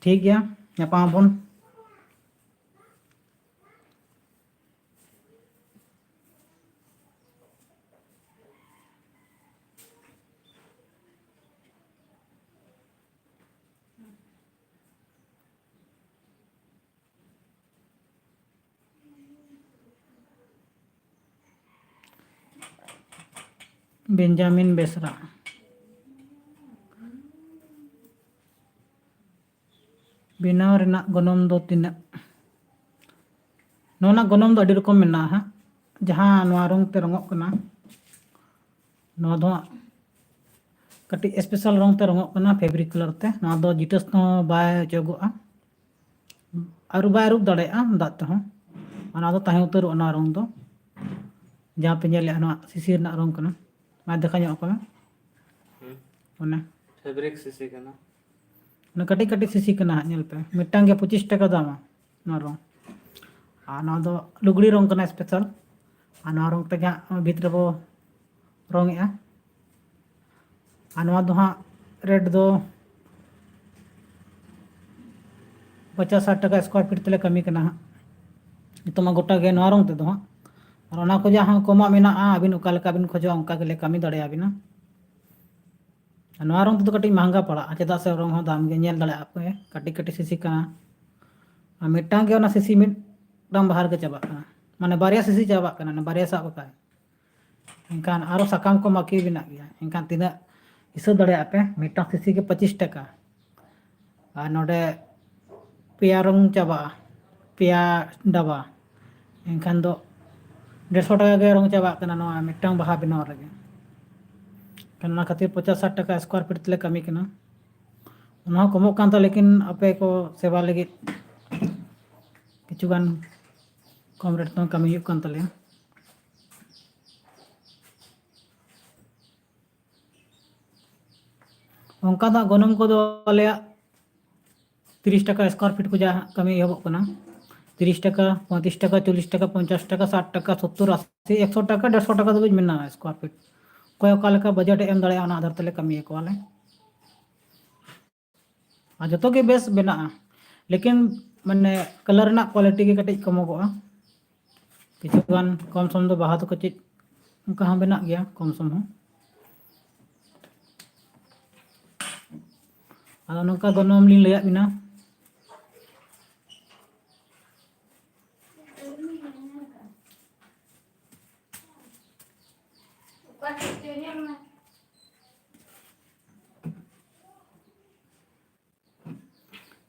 ᱴᱷᱤᱠ ᱜᱮᱭᱟ, ᱧᱟᱯᱟᱢ ᱟᱵᱚᱱ᱾ ᱵᱮᱧᱡᱟᱢᱤᱱ ᱵᱮᱥᱨᱟ᱾ ᱵᱮᱱᱟᱣ ᱨᱮᱱᱟᱜ ᱜᱚᱱᱚᱝ ᱫᱚ ᱛᱤᱱᱟᱹᱜ? ᱱᱚᱣᱟ ᱨᱮᱱᱟᱜ ᱜᱚᱱᱚᱝ ᱫᱚ ᱟᱹᱰᱤ ᱨᱚᱠᱚᱢ ᱢᱮᱱᱟᱜᱼᱟ ᱦᱟᱸᱜ᱾ ᱡᱟᱦᱟᱸ ᱱᱚᱣᱟ ᱨᱚᱝ ᱛᱮ ᱨᱚᱝᱚᱜ ᱠᱟᱱᱟ, ᱱᱚᱣᱟ ᱫᱚ ᱦᱟᱸᱜ ᱠᱟᱹᱴᱤᱡ special ᱨᱚᱝ ᱛᱮ ᱨᱚᱝᱚᱜ ᱠᱟᱱᱟ, fabric colour ᱛᱮ᱾ ᱱᱚᱣᱟ ᱫᱚ ᱡᱤᱴᱟᱹᱥ ᱛᱮᱦᱚᱸ ᱵᱟᱭ ᱚᱪᱚᱜᱚᱜᱼᱟ, ᱟᱹᱨᱩᱵ ᱵᱟᱭ ᱟᱹᱨᱩᱵ ᱫᱟᱲᱮᱭᱟᱜᱼᱟ ᱫᱟᱜ ᱛᱮᱦᱚᱸ᱾ ᱚᱱᱟ ᱫᱚ ᱛᱟᱦᱮᱸ ᱩᱛᱟᱹᱨᱚᱜᱼᱟ ᱚᱱᱟ ᱨᱚᱝ ᱫᱚ᱾ ᱡᱟᱦᱟᱸ ᱯᱮ ᱧᱮᱞᱮᱫᱼᱟ, ᱱᱚᱣᱟ ᱥᱤᱥᱤ ᱨᱮᱱᱟᱜ ᱨᱚᱝ ᱠᱟᱱᱟ, ᱢᱟ ᱫᱮᱠᱷᱟ ᱧᱚᱜ ᱠᱟᱱᱟ᱾ ᱦᱩᱸ᱾ ᱚᱱᱮ ᱯᱷᱮᱵᱨᱤᱠ ᱥᱤᱥᱤ ᱠᱟᱱᱟ᱾ ᱚᱱᱟ ᱠᱟᱹᱴᱤᱡ ᱠᱟᱹᱴᱤᱡ ᱥᱤᱥᱤ ᱠᱟᱱᱟ ᱦᱟᱸᱜ, ᱧᱮᱞ ᱯᱮ, ᱢᱤᱫᱴᱟᱝ ᱜᱮ ᱯᱚᱸᱪᱤᱥ ᱴᱟᱠᱟ ᱫᱟᱢᱟ ᱱᱚᱣᱟ ᱨᱚᱝ᱾ ᱟᱨ ᱱᱚᱣᱟ ᱫᱚ ᱞᱩᱜᱽᱲᱤ ᱨᱚᱝ ᱠᱟᱱᱟ special᱾ ᱟᱨ ᱱᱚᱣᱟ ᱨᱚᱝ ᱛᱮᱜᱮ ᱦᱟᱸᱜ ᱵᱷᱤᱛ ᱨᱮᱵᱚ ᱨᱚᱝ ᱮᱜᱼᱟ᱾ ᱟᱨ ᱱᱚᱣᱟ ᱫᱚ ᱦᱟᱸᱜ rate ᱫᱚ ᱯᱚᱪᱟᱥ ᱥᱟᱴ ᱴᱟᱠᱟ square feet ᱛᱮᱞᱮ ᱠᱟᱹᱢᱤ ᱠᱟᱱᱟ ᱦᱟᱸᱜ᱾ ᱱᱤᱛᱚᱜ ᱢᱟ ᱜᱚᱴᱟ ᱜᱮ ᱱᱚᱣᱟ ᱨᱚᱝ ᱛᱮᱫᱚ ᱦᱟᱸᱜ᱾ ᱟᱨ ᱚᱱᱟ ᱠᱚ ᱡᱟᱦᱟᱸ ᱠᱚᱢᱟᱜ ᱢᱮᱱᱟᱜᱼᱟ, ᱟᱹᱵᱤᱱ ᱚᱠᱟ ᱞᱮᱠᱟ ᱵᱤᱱ ᱠᱷᱚᱡᱚᱜᱼᱟ, ᱚᱱᱠᱟ ᱜᱮᱞᱮ ᱠᱟᱹᱢᱤ ᱫᱟᱲᱮᱭᱟᱵᱤᱱᱟ᱾ ᱟᱨ ᱱᱚᱣᱟ ᱨᱚᱝ ᱛᱮᱫᱚ ᱠᱟᱹᱴᱤᱡ ᱢᱟᱦᱟᱝᱜᱟ ᱯᱟᱲᱟᱜᱼᱟ, ᱪᱮᱫᱟᱜ ᱥᱮ ᱨᱚᱝ ᱦᱚᱸ ᱫᱟᱢ ᱜᱮ, ᱧᱮᱞ ᱫᱟᱲᱮᱭᱟᱜᱼᱟ ᱯᱮ, ᱠᱟᱹᱴᱤᱡ ᱠᱟᱹᱴᱤᱡ ᱥᱤᱥᱤ ᱠᱟᱱᱟ᱾ ᱟᱨ ᱢᱤᱫᱴᱟᱝ ᱜᱮ ᱚᱱᱟ ᱥᱤᱥᱤ ᱢᱤᱫᱴᱟᱝ ᱵᱟᱦᱟ ᱨᱮᱜᱮ ᱪᱟᱵᱟᱜ ᱠᱟᱱᱟ, ᱢᱟᱱᱮ ᱵᱟᱨᱭᱟ ᱥᱤᱥᱤ ᱪᱟᱵᱟᱜ ᱠᱟᱱᱟ, ᱚᱱᱟ ᱵᱟᱨᱭᱟ ᱥᱟᱵ ᱟᱠᱟᱫ᱾ ᱮᱱᱠᱷᱟᱱ ᱟᱨᱚ ᱥᱟᱠᱟᱢ ᱠᱚ ᱵᱟᱹᱠᱤ ᱢᱮᱱᱟᱜ ᱜᱮᱭᱟ᱾ ᱮᱱᱠᱷᱟᱱ ᱛᱤᱱᱟᱹᱜ ᱦᱤᱥᱟᱹᱵ ᱫᱟᱲᱮᱭᱟᱜᱼᱟ ᱯᱮ, ᱢᱤᱫᱴᱟᱝ ᱥᱤᱥᱤ ᱜᱮ ᱯᱚᱸᱪᱤᱥ ᱴᱟᱠᱟ᱾ ᱟᱨ ᱱᱚᱰᱮ ᱯᱮᱭᱟ ᱨᱚᱝ ᱪᱟᱵᱟᱜᱼᱟ, ᱯᱮᱭᱟ ᱰᱟᱵᱟ᱾ ᱮᱱᱠᱷᱟᱱ ᱫᱚ ᱰᱮᱲᱥᱚ ᱴᱟᱠᱟ ᱜᱮ ᱨᱚᱝ ᱪᱟᱵᱟᱜ ᱠᱟᱱᱟ ᱱᱚᱣᱟ ᱢᱤᱫᱴᱟᱝ ᱵᱟᱦᱟ ᱵᱮᱱᱟᱣ ᱨᱮᱜᱮ᱾ ᱮᱱᱠᱷᱟᱱ ᱚᱱᱟ ᱠᱷᱟᱹᱛᱤᱨ ᱯᱚᱪᱟᱥ ᱥᱟᱴ ᱴᱟᱠᱟ square feet ᱛᱮᱞᱮ ᱠᱟᱹᱢᱤ ᱠᱟᱱᱟ᱾ ᱚᱱᱟ ᱦᱚᱸ ᱠᱚᱢᱚᱜ ᱠᱟᱱ ᱛᱟᱞᱮ, ᱞᱮᱠᱤᱱ ᱟᱯᱮ ᱠᱚ ᱥᱮᱵᱟ ᱞᱟᱹᱜᱤᱫ ᱠᱤᱪᱷᱩ ᱜᱟᱱ ᱠᱚᱢ rate ᱛᱮᱦᱚᱸ ᱠᱟᱹᱢᱤ ᱦᱩᱭᱩᱜ ᱠᱟᱱ ᱛᱟᱞᱮᱭᱟ᱾ ᱚᱱᱠᱟ ᱫᱚ ᱜᱚᱱᱚᱝ ᱠᱚᱫᱚ ᱟᱞᱮᱭᱟᱜ ᱛᱤᱨᱤᱥ ᱴᱟᱠᱟ square feet ᱠᱷᱚᱱᱟᱜ ᱦᱟᱸᱜ ᱠᱟᱹᱢᱤ ᱮᱦᱚᱵᱚᱜ ᱠᱟᱱᱟ᱾ ᱛᱤᱨᱤᱥ ᱴᱟᱠᱟ, ᱯᱚᱸᱭᱛᱨᱤᱥ ᱴᱟᱠᱟ, ᱪᱚᱞᱞᱤᱥ ᱴᱟᱠᱟ, ᱯᱚᱧᱪᱟᱥ ᱴᱟᱠᱟ, ᱥᱟᱴ ᱴᱟᱠᱟ, ᱥᱚᱛᱛᱚᱨ, ᱟᱥᱤ, ᱮᱠᱥᱚ ᱴᱟᱠᱟ, ᱰᱮᱲᱥᱚ ᱴᱟᱠᱟ ᱫᱷᱟᱹᱵᱤᱡ ᱢᱮᱱᱟᱜᱼᱟ square feet᱾ ᱚᱠᱚᱭ ᱚᱠᱟ ᱞᱮᱠᱟ budget ᱮ ᱮᱢ ᱫᱟᱲᱮᱭᱟᱜᱼᱟ, ᱚᱱᱟ ᱟᱫᱷᱟᱨ ᱛᱮᱞᱮ ᱠᱟᱹᱢᱤ ᱟᱠᱚᱣᱟᱞᱮ᱾ ᱟᱨ ᱡᱚᱛᱚ ᱜᱮ ᱵᱮᱥ ᱵᱮᱱᱟᱜᱼᱟ, ᱞᱮᱠᱤᱱ ᱢᱟᱱᱮ colour ᱨᱮᱱᱟᱜ quality ᱜᱮ ᱠᱟᱹᱴᱤᱡ ᱠᱚᱢᱚᱜᱚᱜᱼᱟ᱾ ᱠᱤᱪᱷᱩ ᱜᱟᱱ ᱠᱚᱢ ᱥᱚᱢ ᱫᱚ ᱵᱟᱦᱟ ᱫᱚ ᱠᱟᱹᱴᱤᱡ ᱚᱱᱠᱟ ᱦᱚᱸ ᱵᱮᱱᱟᱜ ᱜᱮᱭᱟ ᱠᱚᱢ ᱥᱚᱢ ᱦᱚᱸ᱾ ᱟᱫᱚ ᱱᱚᱝᱠᱟ ᱜᱚᱱᱚᱝ ᱞᱤᱧ ᱞᱟᱹᱭᱟᱫ ᱵᱤᱱᱟ᱾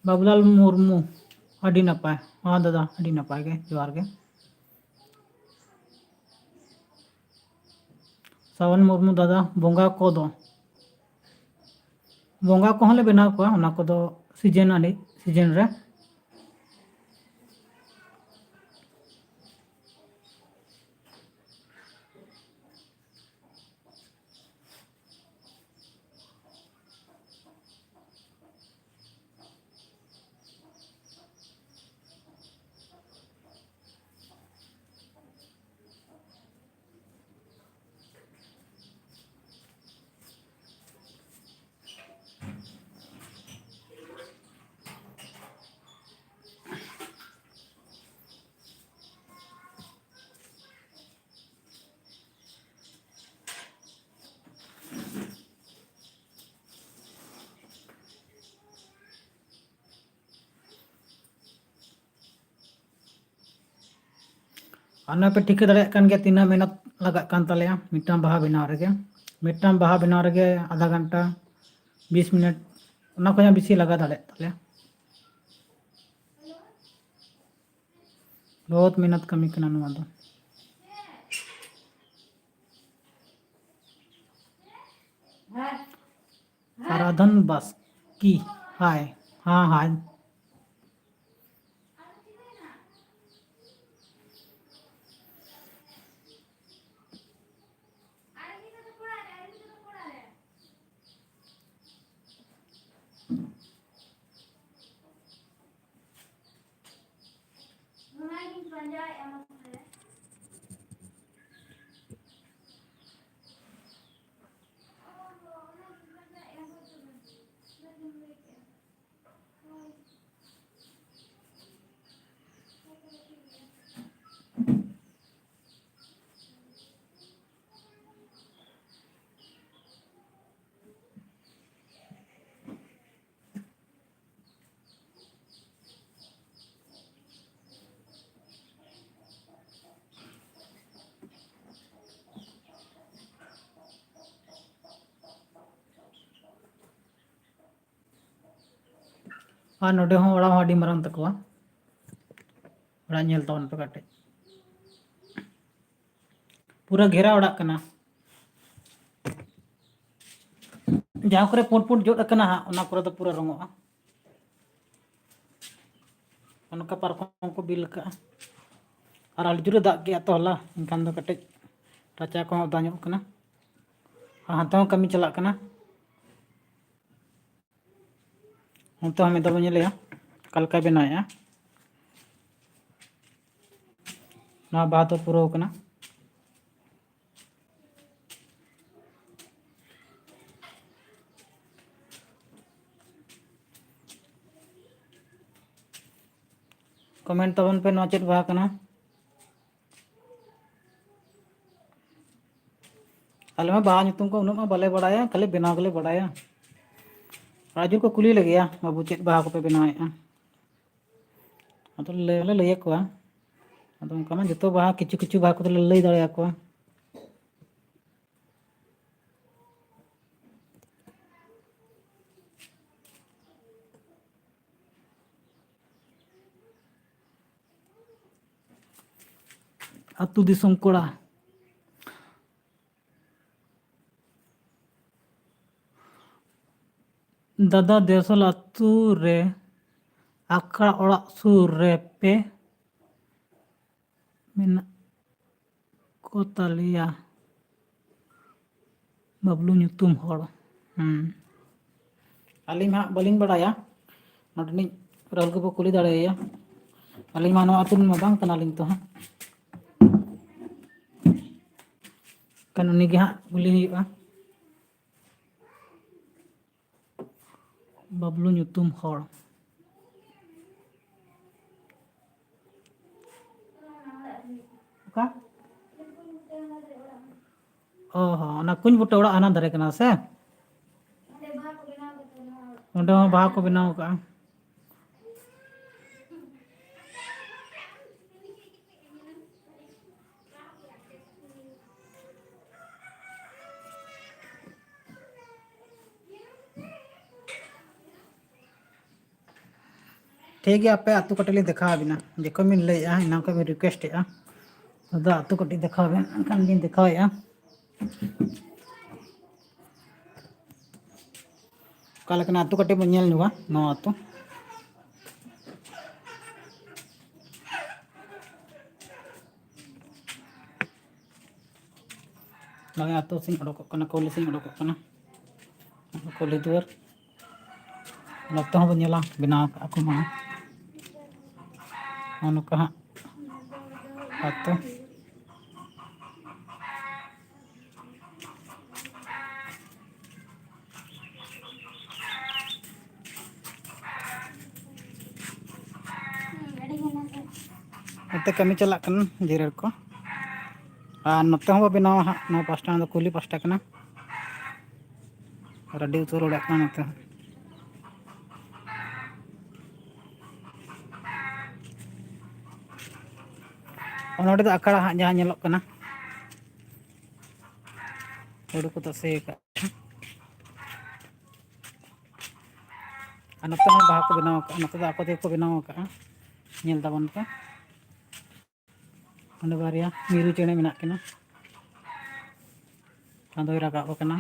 ᱵᱟᱵᱩᱞᱟᱞ ᱢᱩᱨᱢᱩ, ᱟᱹᱰᱤ ᱱᱟᱯᱟᱭ᱾ ᱦᱚᱸ ᱫᱟᱫᱟ, ᱟᱹᱰᱤ ᱱᱟᱯᱟᱭ ᱜᱮ, ᱡᱚᱦᱟᱨ ᱜᱮ᱾ ᱥᱟᱣᱚᱱ ᱢᱩᱨᱢᱩ, ᱫᱟᱫᱟ, ᱵᱚᱸᱜᱟ ᱠᱚᱫᱚ, ᱵᱚᱸᱜᱟ ᱠᱚᱦᱚᱸ ᱞᱮ ᱵᱮᱱᱟᱣ ᱠᱚᱣᱟ, ᱚᱱᱟ ᱠᱚᱫᱚ ᱥᱤᱡᱮᱱ ᱟᱹᱱᱤᱡ, ᱥᱤᱡᱮᱱ ᱨᱮ᱾ ᱟᱨ ᱱᱚᱣᱟ ᱯᱮ ᱴᱷᱤᱠᱟᱹ ᱫᱟᱲᱮᱭᱟᱜ ᱠᱟᱱ ᱜᱮᱭᱟ ᱛᱤᱱᱟᱹᱜ ᱢᱮᱦᱱᱚᱛ ᱞᱟᱜᱟᱜ ᱠᱟᱱ ᱛᱟᱞᱮᱭᱟ ᱢᱤᱫᱴᱟᱝ ᱵᱟᱦᱟ ᱵᱮᱱᱟᱣ ᱨᱮᱜᱮ᱾ ᱢᱤᱫᱴᱟᱝ ᱵᱟᱦᱟ ᱵᱮᱱᱟᱣ ᱨᱮᱜᱮ ᱟᱫᱷᱟ ᱜᱷᱚᱱᱴᱟ, ᱵᱤᱥ ᱢᱤᱱᱤᱴ, ᱚᱱᱟ ᱠᱷᱚᱱᱟᱜ ᱵᱮᱥᱤ ᱞᱟᱜᱟᱣ ᱫᱟᱲᱮᱭᱟᱜ ᱛᱟᱞᱮᱭᱟ᱾ ᱵᱚᱦᱩᱛ ᱢᱮᱦᱱᱚᱛ ᱠᱟᱹᱢᱤ ᱠᱟᱱᱟ ᱱᱚᱣᱟ ᱫᱚ᱾ ᱟᱨᱟᱫᱷᱚᱱ ᱵᱟᱥᱠᱤ, ᱦᱟᱭ᱾ ᱦᱟᱸ, ᱦᱟᱭ᱾ ᱚᱱᱟᱜᱤᱧ ᱯᱟᱸᱡᱟᱭᱮᱫᱼᱟ ᱢᱟᱥᱮ᱾ ᱟᱨ ᱱᱚᱰᱮ ᱦᱚᱸ ᱚᱲᱟᱜ ᱦᱚᱸ ᱟᱹᱰᱤ ᱢᱟᱨᱟᱝ ᱛᱟᱠᱚᱣᱟ᱾ ᱚᱲᱟᱜ ᱧᱮᱞ ᱛᱟᱵᱚᱱ ᱯᱮ ᱠᱟᱹᱴᱤᱡ᱾ ᱯᱩᱨᱟᱹ ᱜᱷᱮᱨᱟ ᱚᱲᱟᱜ ᱠᱟᱱᱟ᱾ ᱡᱟᱦᱟᱸ ᱠᱚᱨᱮ ᱯᱩᱸᱰ ᱯᱩᱸᱰ ᱡᱚᱫ ᱟᱠᱟᱱᱟ ᱦᱟᱸᱜ, ᱚᱱᱟ ᱠᱚᱨᱮ ᱫᱚ ᱯᱩᱨᱟᱹ ᱨᱚᱝᱚᱜᱼᱟ᱾ ᱚᱱᱠᱟ ᱯᱟᱨᱠᱚᱢ ᱠᱚ ᱵᱤᱞ ᱟᱠᱟᱜᱼᱟ᱾ ᱟᱨ ᱟᱹᱰᱤ ᱡᱳᱨᱮ ᱫᱟᱜ ᱠᱮᱜᱼᱟ ᱛᱚ ᱦᱚᱞᱟ, ᱮᱱᱠᱷᱟᱱ ᱫᱚ ᱠᱟᱹᱴᱤᱡ ᱨᱟᱪᱟ ᱠᱚᱦᱚᱸ ᱚᱫᱟ ᱧᱚᱜ ᱠᱟᱱᱟ᱾ ᱟᱨ ᱦᱟᱱᱛᱮ ᱦᱚᱸ ᱠᱟᱹᱢᱤ ᱪᱟᱞᱟᱜ ᱠᱟᱱᱟ᱾ ᱚᱱᱛᱮ ᱦᱚᱸ ᱢᱤᱫ ᱫᱚᱢ ᱧᱮᱞᱮᱭᱟ, ᱚᱠᱟ ᱞᱮᱠᱟᱭ ᱵᱮᱱᱟᱣᱮᱫᱼᱟ᱾ ᱱᱚᱣᱟ ᱵᱟᱦᱟ ᱫᱚ ᱯᱩᱨᱟᱹᱣ ᱠᱟᱱᱟ᱾ ᱠᱚᱢᱮᱱᱴ ᱛᱟᱵᱚᱱ ᱯᱮ, ᱱᱚᱣᱟ ᱪᱮᱫ ᱵᱟᱦᱟ ᱠᱟᱱᱟ? ᱟᱞᱮ ᱢᱟ ᱵᱟᱦᱟ ᱧᱩᱛᱩᱢ ᱠᱚ ᱩᱱᱟᱹᱜ ᱢᱟ ᱵᱟᱞᱮ ᱵᱟᱲᱟᱭᱟ, ᱠᱷᱟᱹᱞᱤ ᱵᱮᱱᱟᱣ ᱜᱮᱞᱮ ᱵᱟᱲᱟᱭᱟ᱾ ᱟᱹᱰᱤ ᱡᱳᱨ ᱠᱚ ᱠᱩᱞᱤ ᱞᱮᱜᱮᱭᱟ, "ᱵᱟᱹᱵᱩ, ᱪᱮᱫ ᱵᱟᱦᱟ ᱠᱚᱯᱮ ᱵᱮᱱᱟᱣᱮᱫᱼᱟ?" ᱟᱫᱚ ᱞᱟᱹᱭ ᱦᱚᱸᱞᱮ ᱞᱟᱹᱭ ᱟᱠᱚᱣᱟ᱾ ᱟᱫᱚ ᱚᱱᱠᱟ ᱢᱟ ᱡᱚᱛᱚ ᱵᱟᱦᱟ, ᱠᱤᱪᱷᱩ ᱠᱤᱪᱷᱩ ᱵᱟᱦᱟ ᱠᱚᱫᱚᱞᱮ ᱞᱟᱹᱭ ᱫᱟᱲᱮᱭᱟᱠᱚᱣᱟ᱾ ᱟᱹᱛᱩ ᱫᱤᱥᱚᱢ ᱠᱚᱲᱟ᱾ ᱫᱟᱫᱟ, ᱫᱮᱥᱚᱞ ᱟᱹᱛᱩ ᱨᱮ ᱟᱠᱷᱲᱟ ᱚᱲᱟᱜ ᱥᱩᱨ ᱨᱮ ᱯᱮ ᱢᱮᱱᱟᱜ ᱠᱚ ᱛᱟᱞᱮᱭᱟ ᱵᱟᱵᱞᱩ ᱧᱩᱛᱩᱢ ᱦᱚᱲ᱾ ᱦᱩᱸ᱾ ᱟᱹᱞᱤᱧ ᱦᱟᱸᱜ ᱵᱟᱹᱞᱤᱧ ᱵᱟᱲᱟᱭᱟ, ᱱᱚᱰᱮᱱᱤᱡ ᱨᱟᱦᱩᱞ ᱜᱮᱵᱚ ᱠᱩᱞᱤ ᱫᱟᱲᱮᱭᱟᱭᱟ᱾ ᱟᱹᱞᱤᱧ ᱢᱟ ᱱᱚᱣᱟ ᱟᱹᱛᱩ ᱨᱮᱱ ᱢᱟ ᱵᱟᱝ ᱠᱟᱱᱟᱞᱤᱧ ᱛᱚ ᱦᱟᱸᱜ᱾ ᱠᱷᱟᱱ ᱩᱱᱤ ᱜᱮ ᱦᱟᱸᱜ ᱠᱩᱞᱤ ᱦᱩᱭᱩᱜᱼᱟ᱾ ᱵᱟᱵᱞᱩ ᱧᱩᱛᱩᱢ ᱦᱚᱲ᱾ ᱚᱠᱟ? ᱚ ᱦᱚᱸ, ᱚᱱᱟ ᱠᱩᱧ ᱵᱩᱴᱟᱹ ᱚᱲᱟᱜ ᱦᱟᱱᱟ ᱫᱷᱟᱨᱮ ᱠᱟᱱᱟ ᱥᱮ? ᱚᱸᱰᱮ ᱦᱚᱸ ᱵᱟᱦᱟ ᱠᱚ ᱵᱮᱱᱟᱣ ᱟᱠᱟᱜᱼᱟ᱾ ᱴᱷᱤᱠ ᱜᱮᱭᱟ, ᱟᱯᱮ ᱟᱹᱛᱩ ᱠᱟᱹᱴᱤᱡ ᱞᱤᱧ ᱫᱮᱠᱷᱟᱣ ᱟᱵᱤᱱᱟ᱾ ᱡᱚᱠᱷᱚᱱ ᱵᱤᱱ ᱞᱟᱹᱭᱮᱫᱼᱟ, ᱮᱱᱟᱝ ᱠᱷᱚᱱ ᱵᱤᱱ ᱨᱤᱠᱩᱭᱮᱥᱴ ᱮᱫᱼᱟ, ᱟᱫᱚ ᱟᱹᱛᱩ ᱠᱟᱹᱴᱤᱡ ᱫᱮᱠᱷᱟᱣ ᱵᱤᱱ, ᱮᱱᱠᱷᱟᱱ ᱞᱤᱧ ᱫᱮᱠᱷᱟᱣᱮᱫᱼᱟ᱾ ᱚᱠᱟ ᱞᱮᱠᱟᱱᱟᱜ ᱟᱹᱛᱩ ᱠᱟᱹᱴᱤᱡ ᱵᱚᱱ ᱧᱮᱞ ᱧᱚᱜᱟ, ᱱᱚᱣᱟ ᱟᱹᱛᱩ᱾ ᱱᱚᱜᱼᱚᱭ ᱟᱹᱛᱩ ᱥᱮᱫ ᱚᱰᱚᱠᱚᱜ ᱠᱟᱱᱟ, ᱠᱩᱞᱦᱤ ᱥᱮᱫ ᱚᱰᱚᱠᱚᱜ ᱠᱟᱱᱟ, ᱠᱩᱞᱦᱤ ᱫᱩᱣᱟᱹᱨ᱾ ᱱᱚᱛᱮ ᱦᱚᱸᱵᱚᱱ ᱧᱮᱞᱟ, ᱵᱮᱱᱟᱣ ᱠᱟᱜᱼᱟ ᱠᱚ ᱢᱟᱲᱟᱝ᱾ ᱱᱚᱜᱼᱚ ᱱᱚᱝᱠᱟ ᱦᱟᱸᱜ ᱟᱹᱛᱩ᱾ ᱱᱚᱛᱮ ᱠᱟᱹᱢᱤ ᱪᱟᱞᱟᱜ ᱠᱟᱱᱟ ᱡᱮᱨᱮᱲ ᱠᱚ᱾ ᱟᱨ ᱱᱚᱛᱮ ᱦᱚᱸ ᱵᱚ ᱵᱮᱱᱟᱣᱟ ᱦᱟᱸᱜ, ᱱᱚᱣᱟ ᱯᱟᱥᱴᱟ ᱫᱚ ᱠᱩᱞᱦᱤ ᱯᱟᱥᱴᱟ ᱠᱟᱱᱟ᱾ ᱟᱨ ᱟᱹᱰᱤ ᱩᱛᱟᱹᱨ ᱚᱲᱟᱜ ᱠᱟᱱᱟ ᱱᱚᱛᱮ ᱦᱚᱸ᱾ ᱱᱚᱸᱰᱮ ᱫᱚ ᱟᱠᱷᱲᱟ ᱦᱟᱸᱜ ᱡᱟᱦᱟᱸ ᱧᱮᱞᱚᱜ ᱠᱟᱱᱟ, ᱦᱩᱲᱩ ᱠᱚ ᱛᱟᱥᱮ ᱟᱠᱟᱫ᱾ ᱟᱨ ᱱᱚᱛᱮ ᱦᱚᱸ ᱵᱟᱦᱟ ᱠᱚ ᱵᱮᱱᱟᱣ ᱟᱠᱟᱫᱼᱟ, ᱱᱚᱛᱮ ᱫᱚ ᱟᱠᱚ ᱛᱮᱜᱮ ᱠᱚ ᱵᱮᱱᱟᱣ ᱟᱠᱟᱫᱼᱟ᱾ ᱧᱮᱞ ᱛᱟᱵᱚᱱ ᱯᱮ, ᱚᱸᱰᱮ ᱵᱟᱨᱭᱟ ᱢᱤᱨᱩ ᱪᱮᱬᱮ ᱢᱮᱱᱟᱜ ᱠᱤᱱᱟ᱾ ᱪᱟᱸᱫᱚᱭ ᱨᱟᱠᱟᱵ ᱟᱠᱟᱱᱟ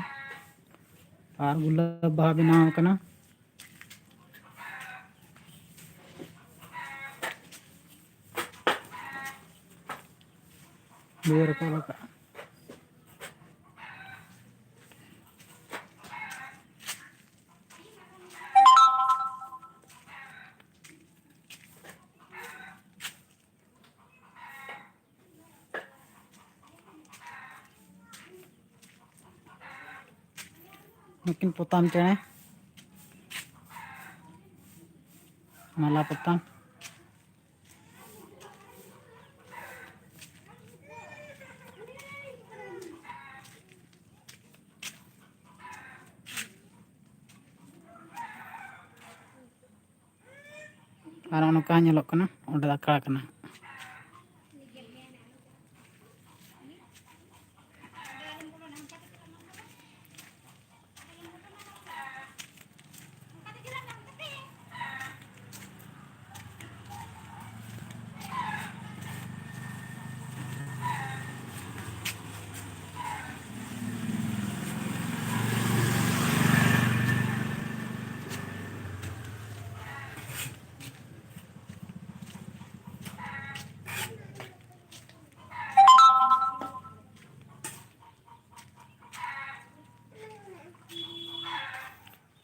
ᱟᱨ ᱜᱩᱞᱟᱹᱵ ᱵᱟᱦᱟ ᱵᱮᱱᱟᱣ ᱟᱠᱟᱱᱟ᱾ ᱫᱩᱣᱟᱹᱨ ᱨᱟᱠᱟᱵ ᱟᱠᱟᱫᱼᱟ᱾ ᱱᱩᱠᱤᱱ ᱯᱚᱛᱟᱢ ᱪᱮᱬᱮ, ᱢᱟᱞᱟ ᱯᱚᱛᱟᱢ᱾ ᱟᱨ ᱱᱚᱜᱼᱚ ᱱᱚᱝᱠᱟ ᱧᱮᱞᱚᱜ ᱠᱟᱱᱟ, ᱚᱸᱰᱮ ᱫᱚ ᱟᱠᱷᱲᱟ ᱠᱟᱱᱟ᱾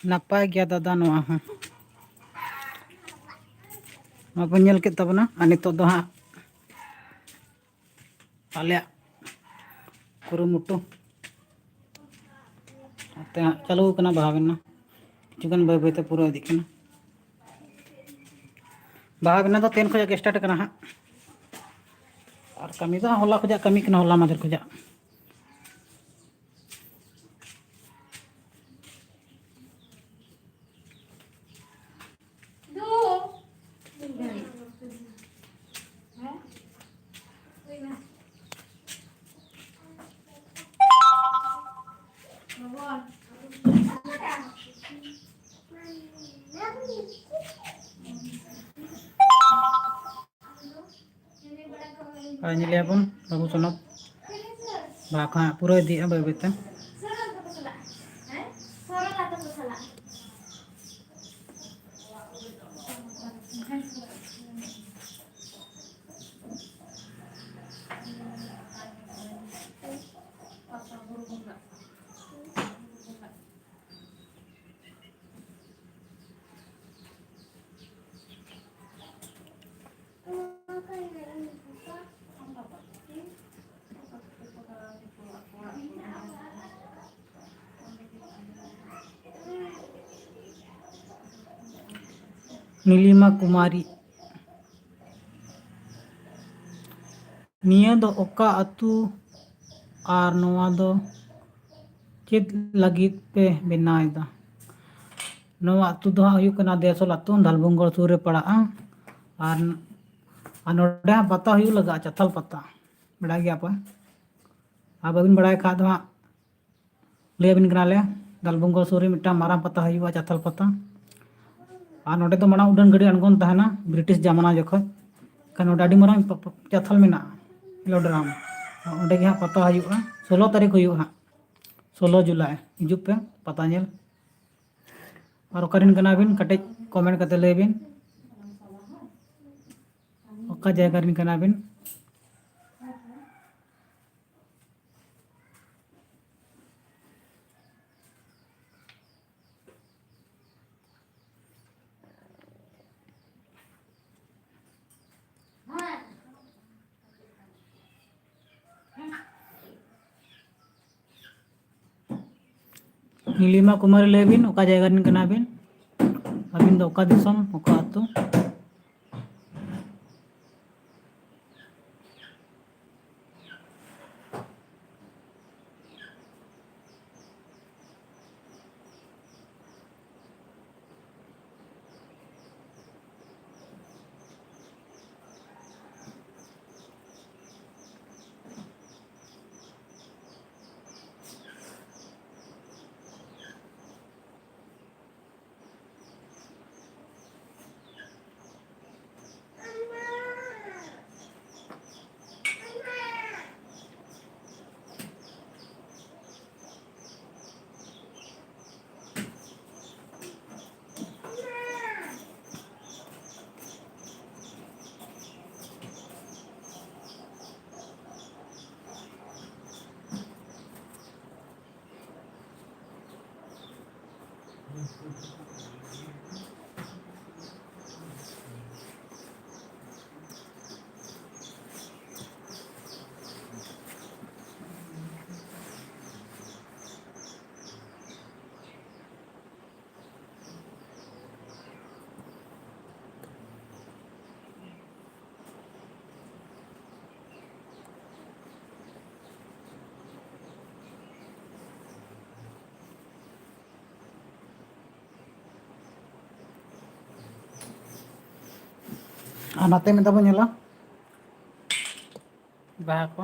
ᱱᱟᱯᱟᱭ ᱜᱮᱭᱟ ᱫᱟᱫᱟ ᱱᱚᱣᱟ ᱦᱚᱸ᱾ ᱱᱚᱣᱟ ᱵᱚᱱ ᱧᱮᱞ ᱠᱮᱫ ᱛᱟᱵᱚᱱᱟ, ᱟᱨ ᱱᱤᱛᱚᱜ ᱫᱚ ᱦᱟᱸᱜ ᱟᱞᱮᱭᱟᱜ ᱠᱩᱨᱩᱢᱩᱴᱩ ᱱᱚᱛᱮ ᱦᱟᱸᱜ ᱪᱟᱹᱞᱩ ᱠᱟᱱᱟ ᱵᱟᱦᱟ ᱵᱮᱱᱟᱣ᱾ ᱠᱤᱪᱷᱩ ᱜᱟᱱ ᱵᱟᱹᱭ ᱵᱟᱹᱭᱛᱮ ᱯᱩᱨᱟᱹᱣ ᱤᱫᱤᱜ ᱠᱟᱱᱟ᱾ ᱵᱟᱦᱟ ᱵᱮᱱᱟᱣ ᱫᱚ ᱛᱮᱦᱮᱧ ᱠᱷᱚᱱᱟᱜ ᱜᱮ start ᱠᱟᱱᱟ ᱦᱟᱸᱜ᱾ ᱟᱨ ᱠᱟᱹᱢᱤ ᱫᱚ ᱦᱚᱞᱟ ᱠᱷᱚᱱᱟᱜ ᱠᱟᱹᱢᱤ ᱠᱟᱱᱟ, ᱦᱚᱞᱟ ᱢᱟᱫᱷᱮᱨ ᱠᱷᱚᱱᱟᱜ᱾ ᱟᱨ ᱧᱮᱞᱮᱭᱟᱵᱚᱱ ᱵᱟᱹᱵᱩ ᱥᱚᱱᱚᱛ ᱵᱟᱦᱟ ᱠᱚ ᱦᱟᱸᱜ ᱯᱩᱨᱟᱹᱣ ᱤᱫᱤᱭᱮᱫᱼᱟ ᱵᱟᱹᱭ ᱵᱟᱹᱭᱛᱮ᱾ ᱱᱤᱞᱤᱢᱟ ᱠᱩᱢᱟᱨᱤ, ᱱᱤᱭᱟᱹ ᱫᱚ ᱚᱠᱟ ᱟᱹᱛᱩ ᱟᱨ ᱱᱚᱣᱟ ᱫᱚ ᱪᱮᱫ ᱞᱟᱹᱜᱤᱫ ᱯᱮ ᱵᱮᱱᱟᱣ ᱮᱫᱟ? ᱱᱚᱣᱟ ᱟᱹᱛᱩ ᱫᱚ ᱦᱟᱸᱜ ᱦᱩᱭᱩᱜ ᱠᱟᱱᱟ ᱫᱮᱥᱚᱞ ᱟᱹᱛᱩ, ᱫᱷᱟᱞᱵᱷᱩᱝᱜᱚᱲ ᱥᱩᱨ ᱨᱮ ᱯᱟᱲᱟᱜᱼᱟ᱾ ᱟᱨ, ᱟᱨ ᱱᱚᱰᱮ ᱦᱟᱸᱜ ᱯᱟᱛᱟ ᱦᱩᱭᱩᱜ ᱞᱟᱜᱟᱜᱼᱟ, ᱪᱟᱛᱷᱟᱞ ᱯᱟᱛᱟ, ᱵᱟᱲᱟᱭ ᱜᱮᱭᱟ ᱯᱮ? ᱟᱨ ᱵᱟᱹᱵᱤᱱ ᱵᱟᱲᱟᱭ ᱠᱷᱟᱡ ᱫᱚ ᱦᱟᱸᱜ ᱞᱟᱹᱭ ᱟᱵᱤᱱ ᱠᱟᱱᱟᱞᱮ, ᱫᱷᱟᱞᱵᱷᱩᱝᱜᱚᱲ ᱥᱩᱨ ᱨᱮ ᱢᱤᱫᱴᱟᱝ ᱢᱟᱨᱟᱝ ᱯᱟᱛᱟ ᱦᱩᱭᱩᱜᱼᱟ, ᱪᱟᱛᱷᱟᱞ ᱯᱟᱛᱟ᱾ ᱟᱨ ᱱᱚᱰᱮ ᱫᱚ ᱢᱟᱲᱟᱝ ᱩᱰᱟᱹᱱ ᱜᱟᱹᱰᱤ ᱟᱬᱜᱚᱱ ᱛᱟᱦᱮᱱᱟ ᱵᱨᱤᱴᱤᱥ ᱡᱟᱢᱟᱱᱟ ᱡᱚᱠᱷᱚᱱ᱾ ᱠᱷᱟᱱ ᱱᱚᱰᱮ ᱟᱹᱰᱤ ᱢᱟᱨᱟᱝ ᱯ-, ᱯ-, ᱪᱟᱛᱷᱟᱞ ᱢᱮᱱᱟᱜᱼᱟ, ᱢᱮᱞᱳᱰᱨᱟᱢ᱾ ᱚᱸᱰᱮ ᱜᱮ ᱦᱟᱸᱜ ᱯᱟᱛᱟ ᱦᱩᱭᱩᱜᱼᱟ, ᱥᱳᱞᱳ ᱛᱟᱹᱨᱤᱠᱷ ᱦᱩᱭᱩᱜᱼᱟ ᱦᱟᱸᱜ, ᱥᱳᱞᱳ ᱡᱩᱞᱟᱭ᱾ ᱦᱤᱡᱩᱜ ᱯᱮ ᱯᱟᱛᱟ ᱧᱮᱞ᱾ ᱟᱨ ᱚᱠᱟᱨᱮᱱ ᱠᱟᱱᱟ ᱵᱤᱱ? ᱠᱟᱹᱴᱤᱡ comment ᱠᱟᱛᱮ ᱞᱟᱹᱭ ᱵᱤᱱ, ᱚᱠᱟ ᱡᱟᱭᱜᱟ ᱨᱮᱱ ᱠᱟᱱᱟ ᱵᱤᱱ? ᱱᱤᱞᱤᱢᱟ ᱠᱩᱢᱟᱨᱤ, ᱞᱟᱹᱭ ᱵᱤᱱ, ᱚᱠᱟ ᱡᱟᱭᱜᱟ ᱨᱮᱱ ᱠᱟᱱᱟ ᱵᱤᱱ? ᱟᱹᱵᱤᱱ ᱫᱚ ᱚᱠᱟ ᱫᱤᱥᱚᱢ, ᱚᱠᱟ ᱟᱹᱛᱩ? ᱟᱨ ᱱᱟᱛᱮ ᱢᱤᱫ ᱫᱷᱟᱣ ᱵᱚᱱ ᱧᱮᱞᱟ ᱵᱟᱦᱟ ᱠᱚ᱾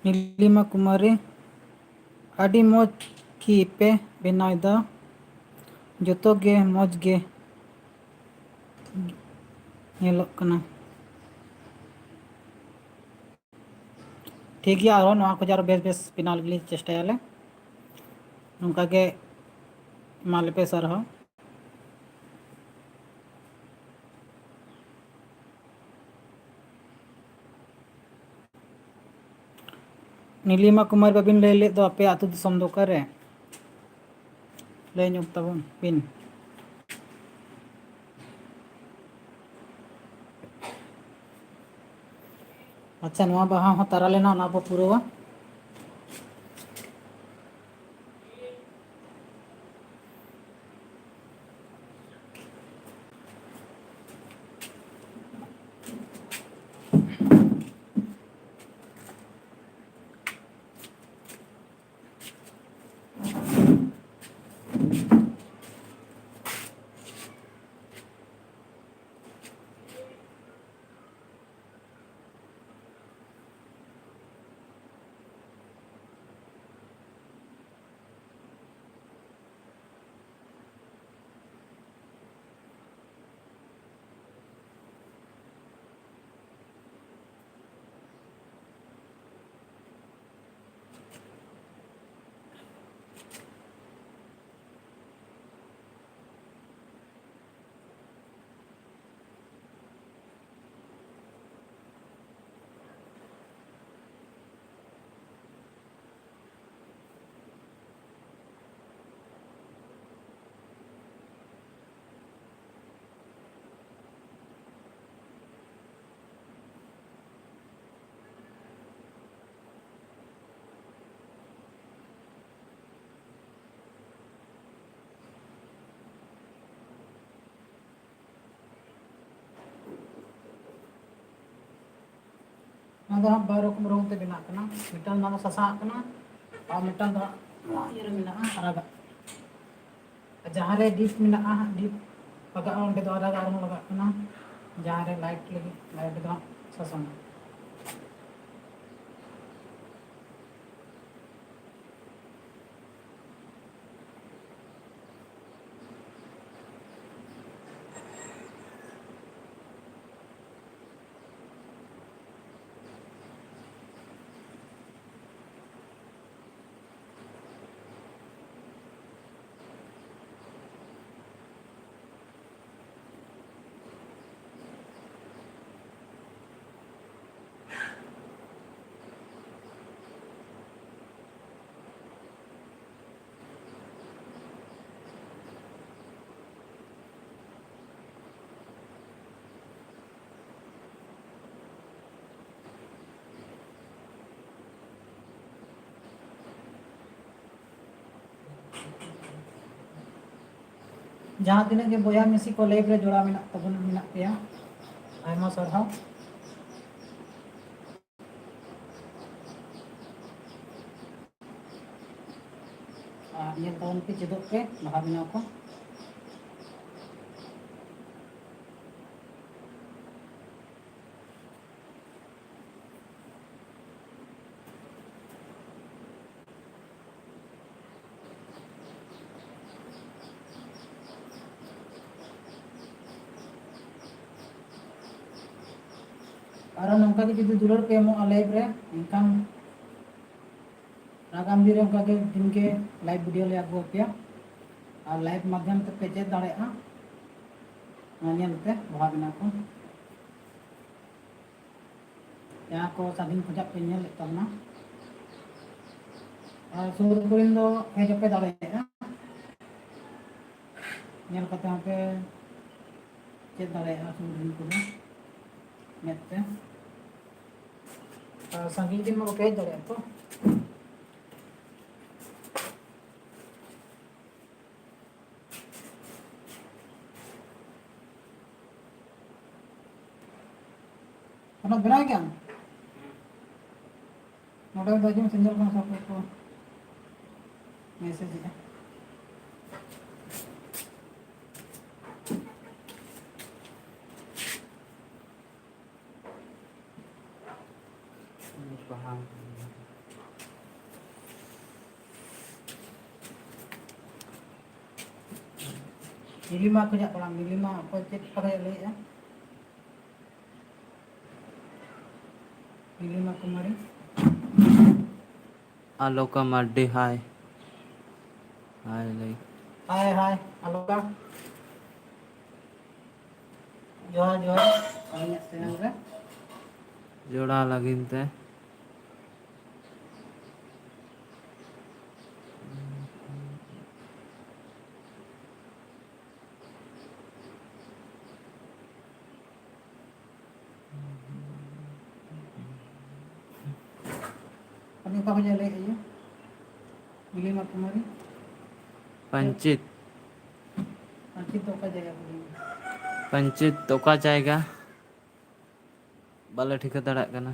ᱱᱤᱞᱤᱢᱟ ᱠᱩᱢᱟᱨᱤ, ᱟᱹᱰᱤ ᱢᱚᱡᱽ ᱜᱮ ᱯᱮ ᱵᱮᱱᱟᱣ ᱮᱫᱟ, ᱡᱚᱛᱚ ᱜᱮ ᱢᱚᱡᱽ ᱜᱮ ᱧᱮᱞᱚᱜ ᱠᱟᱱᱟ᱾ ᱴᱷᱤᱠ ᱜᱮᱭᱟ, ᱟᱨᱦᱚᱸ ᱱᱚᱣᱟ ᱠᱷᱚᱡ ᱟᱨᱚ ᱵᱮᱥ ᱵᱮᱥ ᱵᱮᱱᱟᱣ ᱞᱟᱹᱜᱤᱫ ᱞᱮ ᱪᱮᱥᱴᱟᱭᱟᱞᱮ᱾ ᱱᱚᱝᱠᱟ ᱜᱮ ᱢᱟ ᱞᱮᱯᱮ ᱥᱟᱨᱦᱟᱣ᱾ ᱱᱤᱞᱤᱢᱟ ᱠᱩᱢᱟᱨ, ᱵᱟᱹᱵᱤᱱ ᱞᱟᱹᱭ ᱞᱮᱫ ᱫᱚ ᱟᱯᱮ ᱟᱹᱛᱩ ᱫᱤᱥᱚᱢ ᱫᱚ ᱚᱠᱟᱨᱮ? ᱞᱟᱹᱭ ᱧᱚᱜ ᱛᱟᱵᱚᱱ ᱵᱤᱱ᱾ ᱟᱪᱪᱷᱟ, ᱱᱚᱣᱟ ᱵᱟᱦᱟ ᱦᱚᱸ ᱛᱟᱨᱟ ᱞᱮᱱᱟ, ᱚᱱᱟ ᱵᱚ ᱯᱩᱨᱟᱹᱣᱟ᱾ ᱱᱚᱣᱟ ᱫᱚ ᱦᱟᱸᱜ ᱵᱟᱨ ᱨᱚᱠᱚᱢ ᱨᱚᱝ ᱛᱮ ᱵᱮᱱᱟᱜ ᱠᱟᱱᱟ᱾ ᱢᱤᱫᱴᱟᱝ ᱫᱚ ᱦᱟᱸᱜ ᱥᱟᱥᱟᱝᱟᱜ ᱠᱟᱱᱟ, ᱟᱨ ᱢᱤᱫᱴᱟᱝ ᱫᱚ ᱦᱟᱸᱜ ᱱᱚᱣᱟ ᱤᱭᱟᱹ ᱨᱮ ᱢᱮᱱᱟᱜᱼᱟ, ᱟᱨᱟᱜᱟᱜ᱾ ᱡᱟᱦᱟᱸ ᱨᱮ deep ᱢᱮᱱᱟᱜᱼᱟ ᱦᱟᱸᱜ, deep ᱞᱟᱜᱟᱜᱼᱟ, ᱚᱸᱰᱮ ᱫᱚ ᱟᱨᱟᱜᱟᱜ ᱨᱚᱝ ᱞᱟᱜᱟᱜ ᱠᱟᱱᱟ᱾ ᱡᱟᱦᱟᱸ ᱨᱮ light ᱞᱟᱹᱜᱤᱫ, light ᱫᱚ ᱦᱟᱸᱜ ᱥᱟᱥᱟᱝ᱾ ᱡᱟᱦᱟᱸ ᱛᱤᱱᱟᱹᱜ ᱜᱮ ᱵᱚᱭᱦᱟ ᱢᱤᱥᱤ ᱠᱚ live ᱨᱮ ᱡᱚᱲᱟᱣ ᱢᱮᱱᱟᱜ ᱛᱟᱵᱚᱱ, ᱢᱮᱱᱟᱜ ᱯᱮᱭᱟ, ᱟᱭᱢᱟ ᱥᱟᱨᱦᱟᱣ᱾ ᱟᱨ ᱧᱮᱞ ᱛᱟᱵᱚᱱ ᱯᱮ, ᱪᱮᱫᱚᱜ ᱯᱮ ᱵᱟᱦᱟ ᱵᱮᱱᱟᱣ ᱠᱚ᱾ ᱟᱨᱚ ᱱᱚᱝᱠᱟ ᱜᱮ ᱡᱩᱫᱤ ᱫᱩᱞᱟᱹᱲ ᱯᱮ ᱮᱢᱚᱜᱼᱟ live ᱨᱮ, ᱮᱱᱠᱷᱟᱱ ᱟᱜᱟᱢ ᱫᱤᱱ ᱨᱮ ᱚᱱᱠᱟ ᱜᱮ ᱫᱤᱱ ᱜᱮ live video ᱞᱮ ᱟᱹᱜᱩ ᱟᱯᱮᱭᱟ᱾ ᱟᱨ live ᱢᱟᱫᱽᱫᱷᱚᱢ ᱛᱮ ᱯᱮ ᱪᱮᱫ ᱫᱟᱲᱮᱭᱟᱜᱼᱟ ᱚᱱᱟ ᱧᱮᱞ ᱛᱮ ᱵᱟᱦᱟ ᱵᱮᱱᱟᱣ ᱠᱚ᱾ ᱡᱟᱦᱟᱸ ᱠᱚ ᱥᱟᱹᱫᱷᱤᱱ ᱠᱷᱚᱡᱟᱜ ᱯᱮ ᱧᱮᱞᱮᱫ ᱛᱟᱵᱚᱱᱟ, ᱟᱨ ᱥᱩᱨ ᱠᱚᱨᱮᱱ ᱫᱚ ᱦᱮᱡ ᱦᱚᱸᱯᱮ ᱫᱟᱲᱮᱭᱟᱜᱼᱟ᱾ ᱧᱮᱞ ᱠᱟᱛᱮ ᱦᱚᱸᱯᱮ ᱪᱮᱫ ᱫᱟᱲᱮᱭᱟᱜᱼᱟ ᱥᱩᱨ ᱨᱮᱱ ᱠᱚᱫᱚ ᱢᱮᱫ ᱛᱮ᱾ ᱟᱨ ᱥᱟᱺᱜᱤᱧ ᱨᱮᱱ ᱢᱟ ᱵᱟᱯᱮ ᱦᱮᱡ ᱫᱟᱲᱮᱭᱟᱜᱼᱟ ᱛᱚ᱾ ᱚᱱᱟ ᱵᱮᱱᱟᱣ ᱜᱮᱭᱟᱢ? ᱱᱚᱰᱮ ᱫᱚ ᱟᱸᱡᱚᱢ ᱥᱮ ᱧᱮᱞ ᱠᱟᱱᱟ ᱥᱮ ᱚᱠᱚᱭ ᱠᱚ message ᱮᱫᱟ? ᱵᱟᱦᱟ᱾ ᱱᱤᱞᱤᱢᱟ ᱠᱷᱚᱡᱟᱜ ᱠᱟᱱᱟ, ᱱᱤᱞᱤᱢᱟ ᱚᱠᱚᱭ ᱪᱮᱫ ᱠᱟᱛᱷᱟᱭ ᱞᱟᱹᱭᱮᱜᱼᱟ? ᱱᱤᱞᱤᱢᱟ ᱠᱩᱢᱟᱨᱤ᱾ ᱟᱞᱳᱠᱟ ᱢᱟᱨᱰᱤ, hi. Hi, ᱞᱟᱹᱭ᱾ Hi, hi, ᱟᱞᱳᱠᱟ᱾ ᱡᱚᱦᱟᱨ, ᱡᱚᱦᱟᱨ, ᱟᱹᱞᱤᱧᱟᱜ channel ᱨᱮ᱾ ᱡᱚᱲᱟᱣ ᱞᱟᱹᱜᱤᱫ ᱛᱮ᱾ ᱟᱹᱵᱤᱱ ᱚᱠᱟ ᱠᱷᱚᱱ ᱞᱟᱹᱭᱮᱫᱼᱟ? ᱤᱭᱟᱹ, ᱱᱤᱞᱤᱢᱟ ᱠᱩᱢᱟᱨᱤ᱾ ᱯᱟᱧᱪᱮᱛ᱾ ᱪᱮᱫ ᱚᱠᱟ ᱡᱟᱭᱜᱟ ᱠᱚ ᱞᱟᱹᱭᱟ? ᱯᱚᱧᱪᱟᱭᱮᱛ ᱚᱠᱟ ᱡᱟᱭᱜᱟ? ᱵᱟᱞᱮ ᱴᱷᱤᱠᱟᱹ ᱫᱟᱲᱮᱭᱟᱜ ᱠᱟᱱᱟ᱾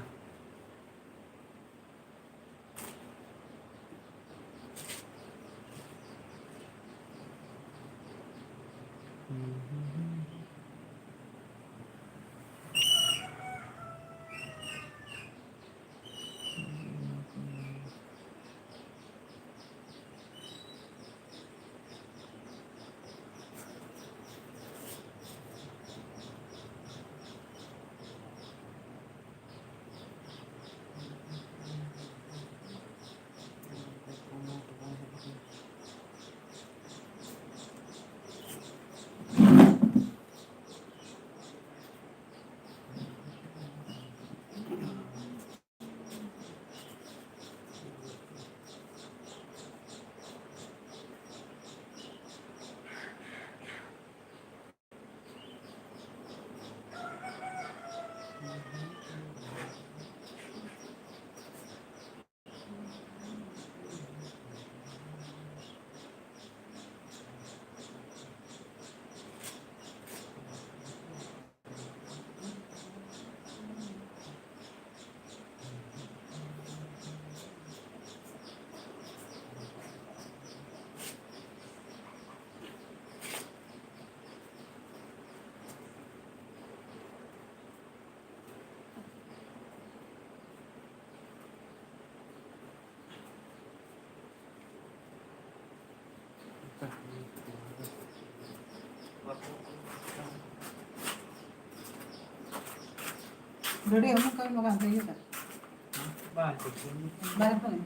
ᱜᱟᱹᱰᱤ ᱩᱱᱟᱹᱜ ᱠᱟᱹᱢᱤ ᱵᱟᱝ ᱦᱩᱭᱩᱜ ᱠᱟᱱᱟ᱾ ᱵᱟᱝ ᱦᱩᱭᱩᱜ ᱠᱟᱱᱟ᱾